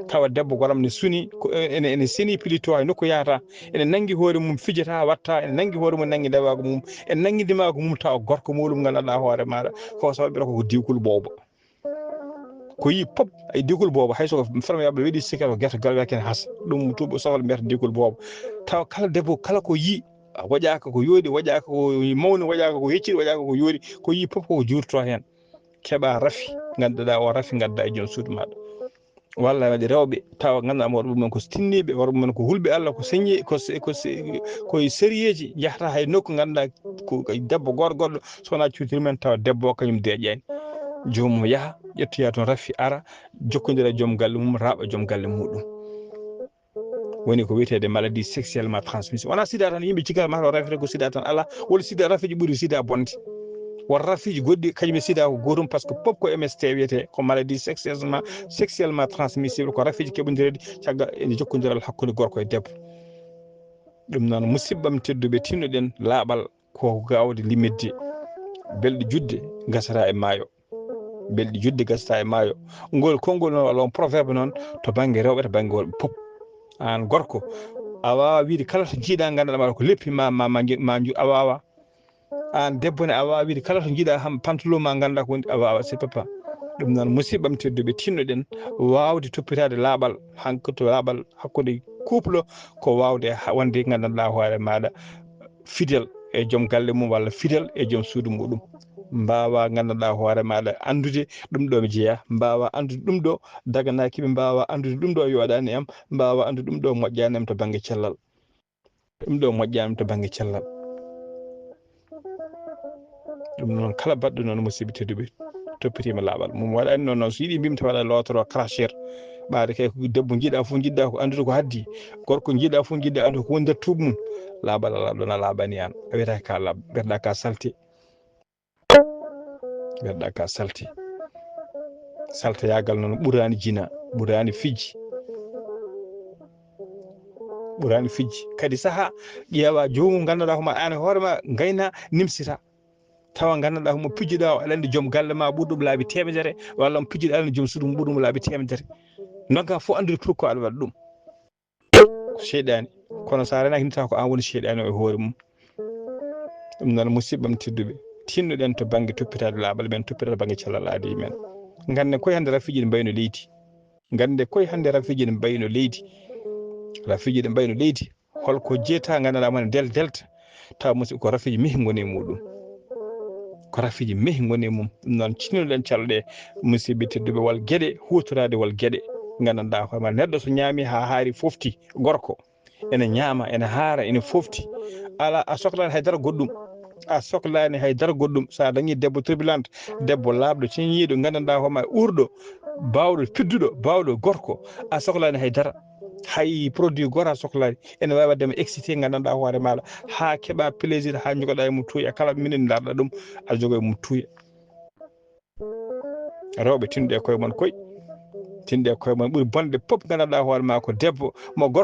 Tawa debbo goram ne suni, ko ene, ene seni plutôt hay nokku yahata, ene nanngi hoore mum fijata watta, ene nanngi hoore mum nanngi ndewaagu mum, ene nanngi ndimaagu mum tawa gorko muɗum nganndanɗaa hoore maaɗa, ko sababu ko diwkul boobo. Ko yi pop ay digol boobo, hay so ko ferme yabɓe weɗi sikka ko gerte galwake ne hasa. Ɗum tuuɓo sofal mbiyata digol boobo. Tawa kala debbo kala ko yi, waɗaaka ko yooɗi, waɗaaka ko mawni, waɗaaka ko hecciɗi, waɗaaka ko yooɗi, ko yi pop koko juurto heen. Keɓa rafi, ngannduɗaa o rafi ngadda e joom suudu maɗa. Walla waɗi rewɓe tawa ngannduɗaa worɓe mumen ko tinniiɓe, worɓe mumen ko hulɓe Allah, ko señi, ko se- ko se- ko e sérieuxji, njahata hay nokku ngannduɗaa ko debbo gooto goɗɗo so wonaa cuutir men tawa debbo o kañum deeƴaani. Joomum yaha ƴettoya toon rafi ara jokkondira e joom galle mum, raaɓa joom galle muɗum. Woni ko wiyeteede maladie sexuellement transmissible. Wonaa sida tan yimɓe cikkata mata o rafita ko sida tan alaa, woni sida rafiiji ɓuri sida bonde. Won rafiiji goɗɗi kañum e sida ko gootum par ce que pop ko M S T wiyetee, ko maladie sexuellement sexuellement transmissible, ko rafiiji keɓondireeɗi caggal ene jokkondiral hakkunde gorko e debbo. Ɗum noon musiɓɓam tedduɓe tinnoɗen laaɓal ko gawde limitde. Belɗi judde gasata e maayo. Belɗi judde gasata e maayo. Ngol konngol noon walla on proverbe noon to bannge rewɓe to bannge worɓe pop. Aan gorko a waawa wiide kala to jiiɗa nganndanɗaa maɗa ko leppi ma ma ma nju- ma nju- a waawa. Aan debbo ne a waawa wiide kala to jiiɗa ham pantalon ma ngannduɗaa ko woni a waawa c'est papa. Ɗum noon musiɓɓam tedduɓe tinnoɗen waawde toppitaade laaɓal hanko to laaɓal hakkunde couple ko waawde ha- wonde nganndanɗaa hoore maaɗa fidèle e joom galle mum walla fidèle e joom suudu muɗum. Mbaawa nganndanɗaa hoore maaɗa anndude ɗum ɗo mi jeyaa, mbaawa anndude ɗum ɗo daganaaki mi, mbaawa anndude ɗum ɗo yooɗaani am, mbaawa anndude ɗum ɗo moƴƴaani am to bannge cellal. Ɗum ɗo moƴƴaani to bannge cellal. Ɗum noon kala baɗɗo noon musiɓɓe tedduɓe toppitiima laaɓal mum waɗani noon noon so yiɗi mbimi tawa aɗa lootoro cracheur ɓaade kay ko debbo jiɗa fof jiɗɗa ko anndude ko haddi gorko jiɗa fof jiɗɗa anndude ko woni nder tuuba mum. Laaɓal alaa ɗoon a laaɓani aan a wiyata ka laaɓ mbeɗa ka salte. Mbeɗa ka salte. Salteyagal noon ɓuraani jina, ɓuraani fijji. Ɓuraani fijji kadi saha ƴeewa joomum nganndanɗaa homo aan e hoore ma ngayna nimsita. Tawa nganndanɗaa homo pijjuɗa o aɗa anndi joom galle ma ɓurɗum laabi temedere walla on pijjuɗa aɗa anndi joom suudu mum ɓurɗum laabi temedere. Ndonka fof anndude pourquoi aɗa waɗa ɗum. Ko seyɗaani. Kono so a renaaki nita ko aan woni seyɗaani o e hoore mum. Ɗum noon musiɓɓam tedduɓe tinnoɗen to bannge toppitaade laaɓal men toppitaade bannge cellal aadi men. Ngannde koye hannde rafiiji ne mbayno leydi. Ngannde koye hannde rafiiji ne mbayno leydi. Rafiiji ne mbayno leydi. Holko jeeta nganndanɗaa mone del delta tawa musiɓɓe ko rafiiji mihi ngoni e muɗum. Ko rafiji mehi ngoni e mum. Ɗum noon, cinnoɗen calɗe, musidɓe tedduɓe, wal geɗe huutoraade, wal geɗe nganndanɗaa hoore ma. Neɗɗo so ñaami haa haari, fofti, gorko ene ñaama, ene haara, ene fofti, ala, a soklaani hay dara goɗɗum. A soklaani hay dara goɗɗum. So a dañii debbo turbulent, debbo laaɓɗo, ceñiiɗo, nganndanɗaa hoore ma, uurɗo, baawɗo, pidduɗo, baawɗo, gorko, a soklaani hay dara. Hay produit gooto a soklaani. Ene waawi waɗde ma excité, nganndanɗaa hoore maaɗa, haa keɓa plaisir, haa njogoɗaa e mum tuuya. Kala minute ndarɗa ɗum, a jogo e mum tuuya. Rewɓe, tinɗe koye mon koy. Tinɗe koye mon. Ɓuri bonde pop, nganndanɗaa hoore ma ko debbo, mo gorko